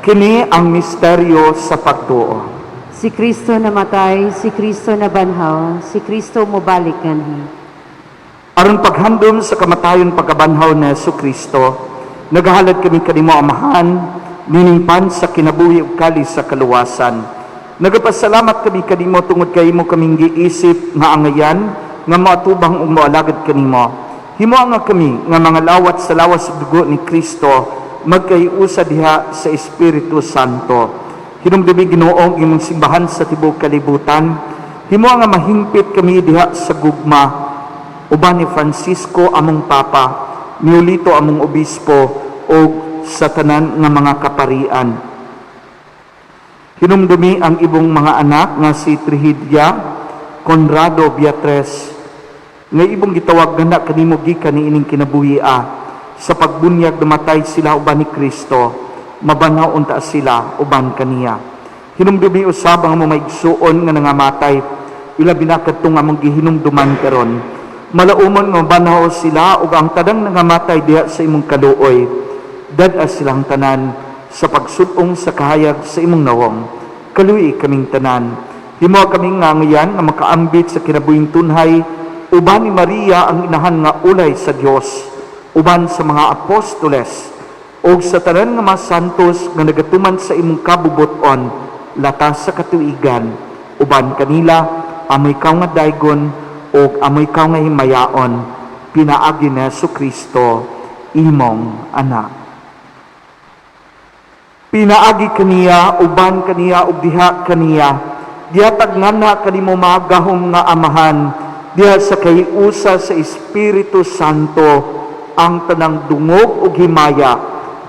Kini ang misteryo sa pagtuo. Si Kristo namatay, si Kristo nabanhaw, si Kristo mobalik nganhi. Aron paghandom sa kamatayon pagkabanhaw ni Hesus Kristo, nagahalad kami kanimo Amahan, nining pan sa kinabuhi ug kalis sa kaluwasan. Nagapasalamat kami kanimo tungod kay imo kaming giisip nga angayan nga moatubang ug moalagad kanimo. Himoa nga kami nga mga lawat sa lawas ug dugo ni Kristo magkaiusa diha sa Espiritu Santo. Hinumdumi Ginoo ang imong simbahan sa tibuok kalibutan. Himoa nga mahingpit kami diha sa gugma uban ni Francisco among Papa, ni Julito among Obispo, ug sa tanan nga mga kaparian. Hinumdumi ang ibong mga anak nga si Trihidia, Conrado, Beatriz, nga ibong gitawag gana kanimo gikan niining kinabuhia, sa pagbunyag namatay sila uban ni Kristo, mabanhaw unta sila uban kaniya. Hinumdumi usab ang among maigsuon nga nangamatay, ilabi na kadtong among gihinumduman karon. Malaumon nga mabanhaw sila ug ang tanang nangamatay diha sa imong kaluoy, dad-a silang tanan sa pagsud-ong sa kahayag sa imong nawong. Kaluoyi kaming tanan. Himoa kaming ngangayan nga makaambit sa kinabuhing tunhay uban ni Maria ang inahan nga ulay sa Dios, uban sa mga apostoles ug sa tanan nga mga santos nga nagatuman sa imong kabubut-on latas sa katuigan, uban kanila amoy kaw nga daygon ug amoy kaw nga himayaon, pinaagi ni Hesukristo imong anak. Pinaagi kaniya, uban kaniya ug diha kaniya, gihatag ngana kanimo magahom nga Amahan, diha sa kahiusa sa Espiritu Santo ang tanang dungog ug himaya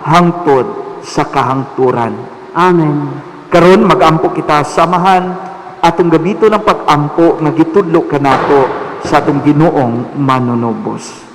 hangtod sa kahangturan. Amen. Karon magampo kita sa Amahan, atong gamiton ang pag-ampo nga gitudlo kanato sa atong Ginoong manunubos.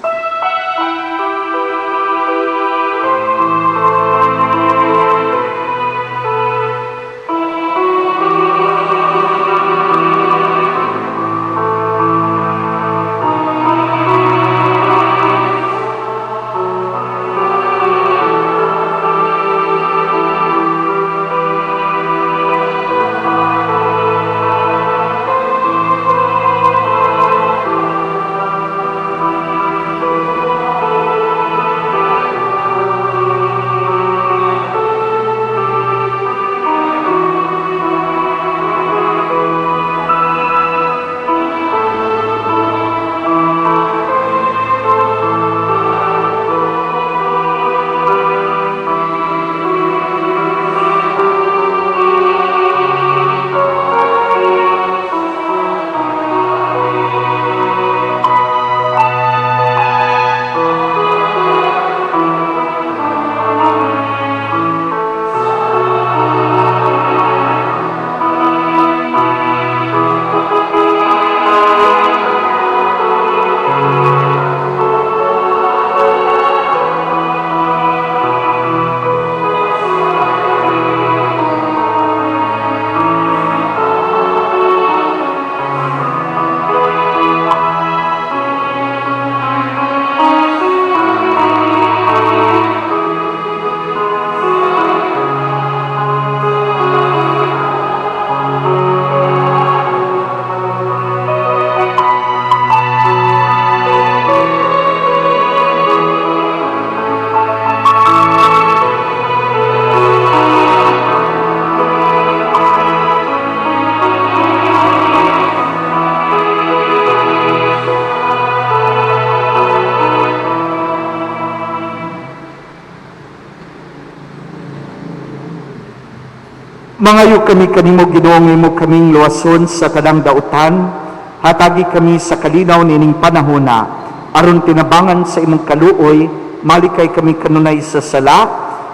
Mangayo kami kanimo Ginoong imo kaming luwason sa tanang dautan, hatagi kami sa kalinaw nining panahona, aron tinabangan sa imong kaluoy, malikay kami kanunay sa sala,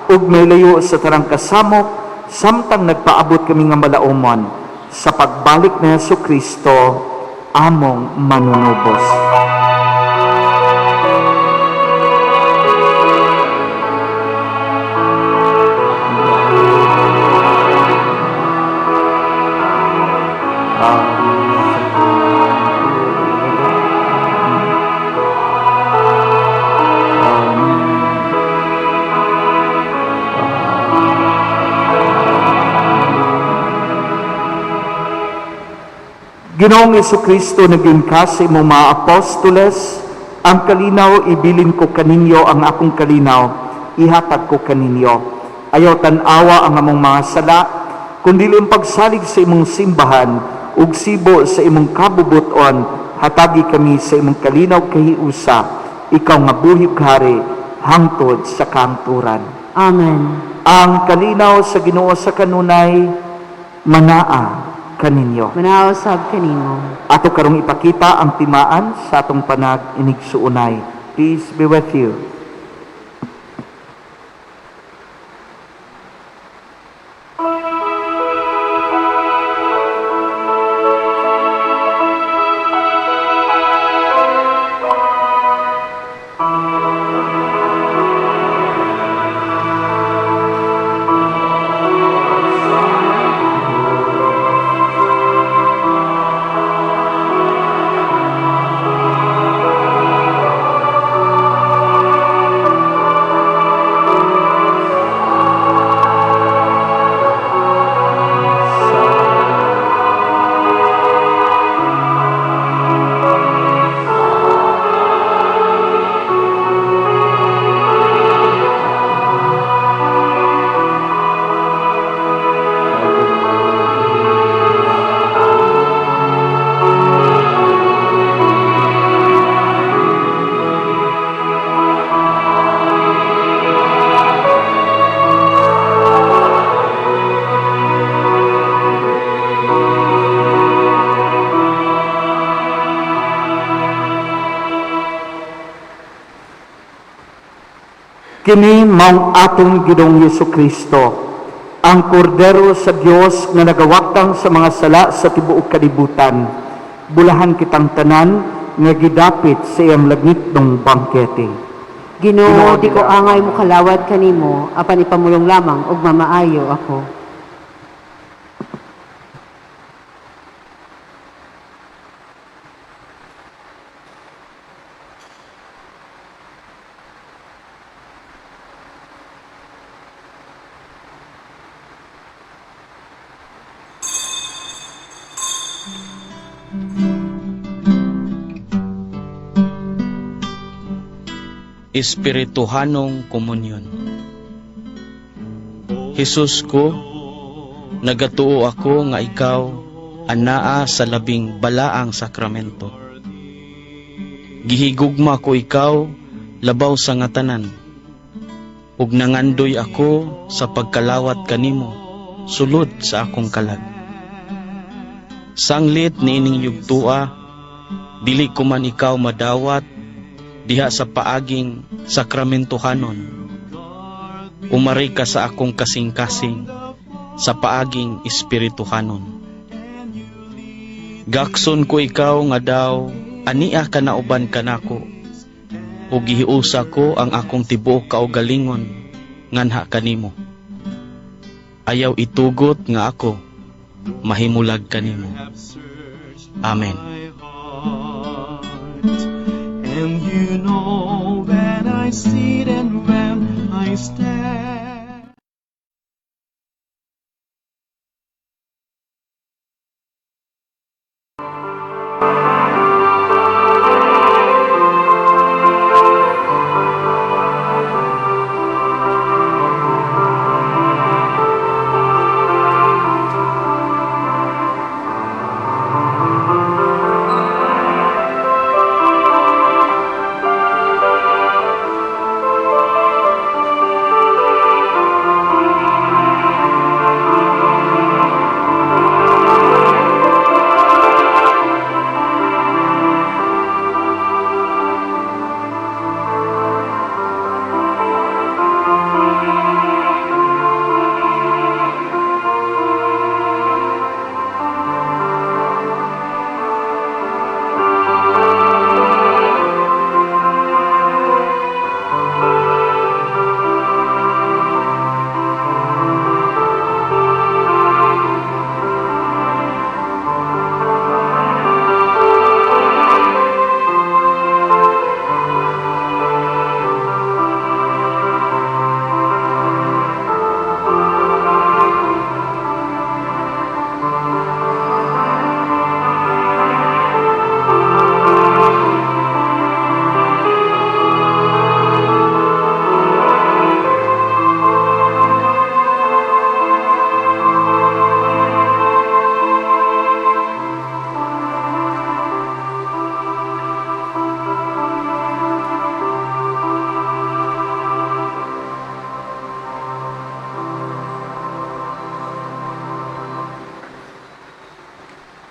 ug milayo sa tanang kasamok, samtang nagpaabot kami nga malaumon sa pagbalik ni Hesukristo, among manunubos. Ginoong Kristo, naging ka sa imong mga apostoles, ang kalinaw ibilin ko kaninyo, ang akong kalinaw ihatag ko kaninyo. Ayaw tan-awa ang among mga sala, kundi ang pagsalig sa imong simbahan ug sibo sa imong kabubuton, hatagi kami sa imong kalinaw kahiusa, ikaw nga buhi ug hari hangtod sa kahangturan. Amen. Ang kalinaw sa Ginoo sa kanunay manaa kaninyo. Manaw sab kanimo. Ato karong ipakita ang timaan sa atong panag-inigsuonay. Peace be with you. Kini maong atong Ginoong Hesus Kristo, ang kordero sa Dios nga nagawaktang sa mga sala sa tibuok kalibutan. Bulahan kitang tanan nga gidapit sa iyang langitnong bangkete. Ginoo, di ko angay mo kalawat kanimo, apan ipamulong lamang og mamaayo ako. Espirituhanong komunyon. Jesus ko, nagatuo ako nga ikaw anaa sa labing balaang sakramento. Gihigugma ko ikaw labaw sa nga tanan. Ug nangandoy ako sa pagkalawat kanimo sulod sa akong kalag. Sanglit niining yugtua, dili ko man ikaw madawat diha sa paaging sakramentohanon. Umari ka sa akong kasing-kasing sa paaging espirituhanon. Gakson ko ikaw nga daw ania ka nauban kanako, ug gihiusa ko ang akong tibuok kaugalingon nganha kanimo. Ayaw itugot nga ako mahimulag kanimo. Amen. And you know when I sit and when I stand.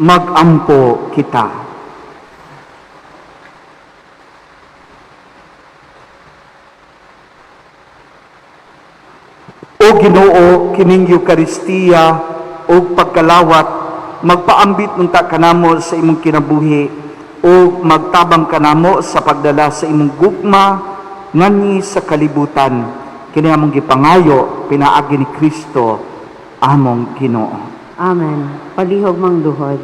Magampo kita. O Ginoo, kining Eukaristiya ug pagkalawat magpaambit unta kanamo sa imong kinabuhi o magtabang kanamo sa pagdala sa imong gugma nganhi sa kalibutan. Kini among gipangayo pinaagi ni Kristo among Ginoo. Amen. Palihog mangluhod.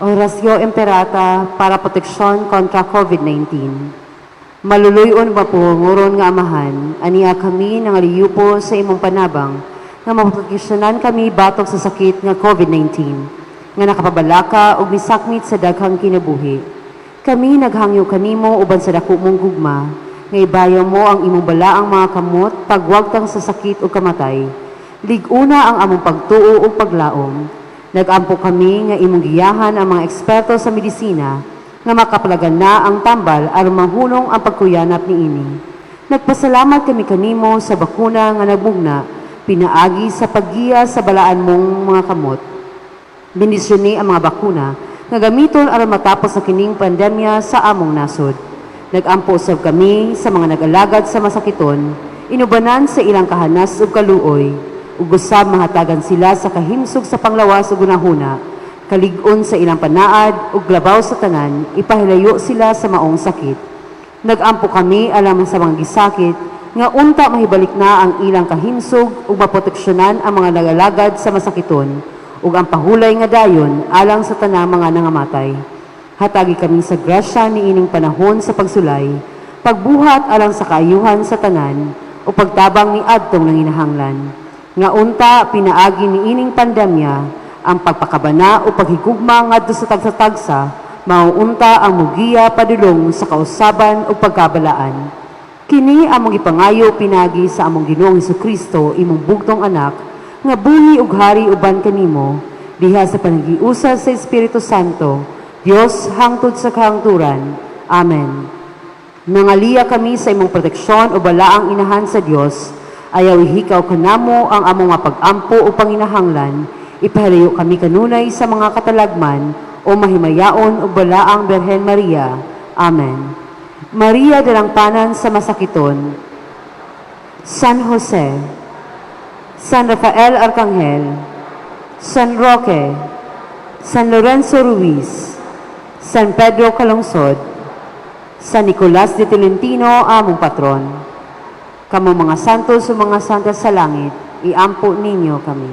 Orasyo Imperata para proteksyon kontra COVID-19. Maluluyon mapuhunguron nga Amahan, ania kami nangaliyupo sa imong panabang, nga maproteksyonan kami batok sa sakit nga COVID-19, nga nakapabalaka ug misakmit sa daghang kinabuhi. Kami naghangyo kanimo uban sa dako mong gugma, nga ibayo mo ang imong balaang mga kamot pagwagtang sa sakit ug kamatay. Lig-una ang among pagtuo ug paglaom. Nagampo kami nga imong giyahan ang mga eksperto sa medisina nga makapalagan na ang tambal aron mahunong ang pagkuyanap niini. Nagpasalamat kami kanimo sa bakuna nga nagbugna pinaagi sa paggiya sa balaan mong mga kamot. Bendisyoni ang mga bakuna nga gamiton aron matapos sa kining pandemya sa among nasod. Nagampo usab kami sa mga nag-alagad sa masakiton, inubanan sa ilang kahanas ug kaluoy, ug usab mahatagan sila sa kahimsog sa panglawas ug hunahuna, kalig-on sa ilang panaad ug labaw sa tanan, ipahilayo sila sa maong sakit. Nagampo kami alang sa mga gisakit nga unta mahibalik na ang ilang kahimsog ug maproteksyonan ang mga nagalagad sa masakiton ug ang pahulay nga dayon alang sa tanang mga nangamatay. Hatagi kami sa grasya niining panahon sa pagsulay, pagbuhat alang sa kaayuhan sa tanan o pagtabang ni adtong nanginahanglan. Nga unta pinaagi niining pandemya ang pagpakabana o paghigugma ngadto sa tagsa-tagsa, mao unta ang mugiya padulong sa kausaban ug pagkabalaan. Kini among gipangayo pinagi sa among Ginoong Kristo, imong bugtong anak, nga buhi ug hari uban kanimo diha sa panaghiusa sa Espiritu Santo, Dios hangtod sa kahangturan. Amen. Nangaliya kami sa imong proteksyon o balaang inahan sa Dios, ayaw ihikaw kanamo ang among mga pag-ampo o panginahanglan, ipahilayo kami kanunay sa mga katalagman o mahimayaon o balaang Birhen Maria. Amen. Maria dalangpanan sa masakiton, San Jose, San Rafael Arcangel, San Roque, San Lorenzo Ruiz, San Pedro Calungsod, San Nicolas de Tolentino, among patron. Kamo mga santos ug mga santa sa langit, iampo ninyo kami.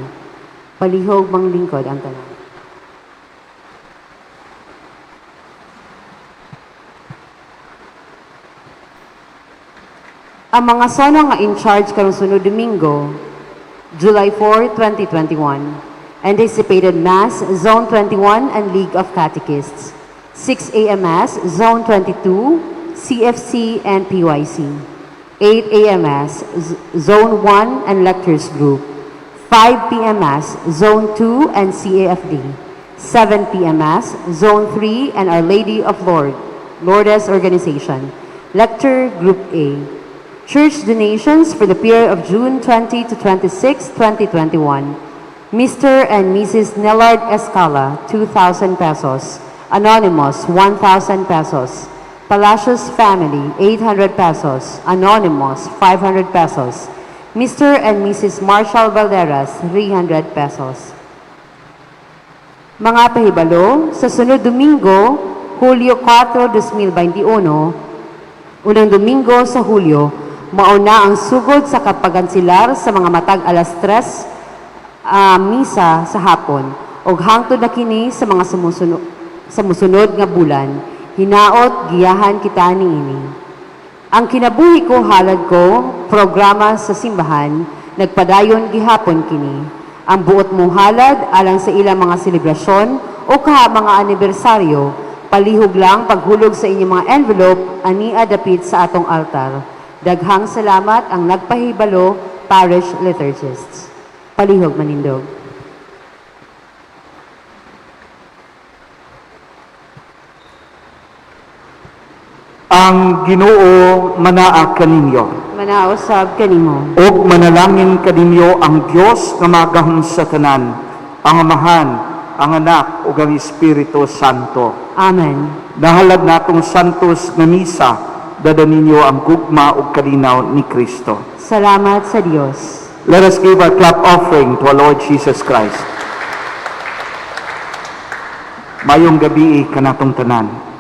Palihog manglingkod ang tanan. Ang mga sona nga in charge karong sunod Domingo, July 4, 2021. Anticipated Mass, Zone 21 and League of Catechists. 6 a.m. Mass, Zone 22, CFC and PYC. 8 a.m. Mass, Zone 1 and Lectures Group. 5 p.m. Mass, Zone 2 and CAFD. 7 p.m. Mass, Zone 3 and Our Lady of Lourdes Organization. Lecture Group A. Church donations for the period of June 20 to 26, 2021. Mr. and Mrs. Nellard Escala, 2,000 pesos. Anonymous, 1,000 pesos. Palacios family, 800 pesos. Anonymous, 500 pesos. Mr. and Mrs. Marshall Valderas, 300 pesos. Mga pahibalo, sa sunod Domingo, Hulyo 4, 2021, unang Domingo sa Hulyo, mauna ang sugod sa kapagansilar sa mga matag alas 3 misa sa hapon ug hangtod na kini sa mga sumusunod sa musunod nga bulan. Hinaot giyahan kita niini. Ang Kinabuhi Ko Halad Ko programa sa simbahan nagpadayon gihapon kini. Ang buot mo halad alang sa ilang mga selebrasyon o kaha mga anibersaryo, palihog lang paghulog sa inyong mga envelope ania dapit sa atong altar. Daghang salamat ang nagpahibalo parish liturgists. Palihog manindog. Ang Ang Ginoo manaa kaninyo. Manaa usab kanimo. Ug manalangin kaninyo ang Dios nga magahom sa tanan, ang Amahan, ang Anak ug ang Espiritu Santo. Amen. Nahalad natong santos nga misa, dada ninyo ang gugma ug kalinaw ni Kristo. Salamat sa Dios. Let us give our clap offering to our Lord Jesus Christ. Maayong gabii kanatong tanan.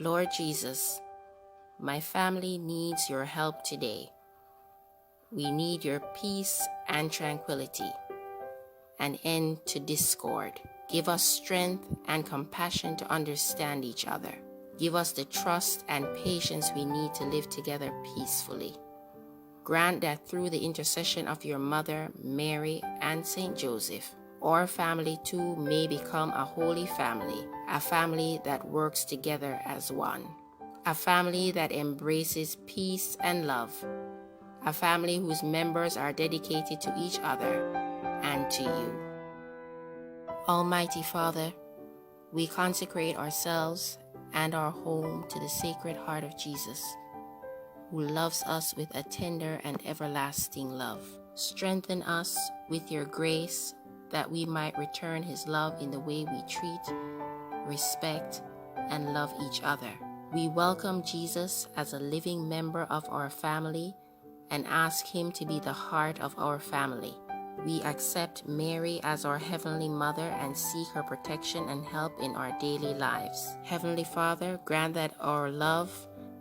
Lord Jesus, my family needs your help today. We need your peace and tranquility, an end to discord. Give us strength and compassion to understand each other. Give us the trust and patience we need to live together peacefully. Grant that through the intercession of your mother, Mary, and Saint Joseph, Our family too may become a holy family, a family that works together as one, a family that embraces peace and love, a family whose members are dedicated to each other and to you. Almighty Father, we consecrate ourselves and our home to the Sacred Heart of Jesus, who loves us with a tender and everlasting love. Strengthen us with your grace that we might return his love in the way we treat, respect, and love each other. We welcome Jesus as a living member of our family and ask him to be the heart of our family. We accept Mary as our Heavenly Mother and seek her protection and help in our daily lives. Heavenly Father, grant that our love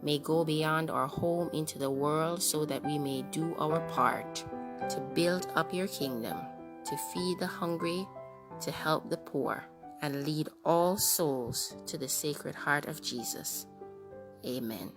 may go beyond our home into the world so that we may do our part to build up your kingdom, to feed the hungry, to help the poor, and lead all souls to the Sacred Heart of Jesus. Amen.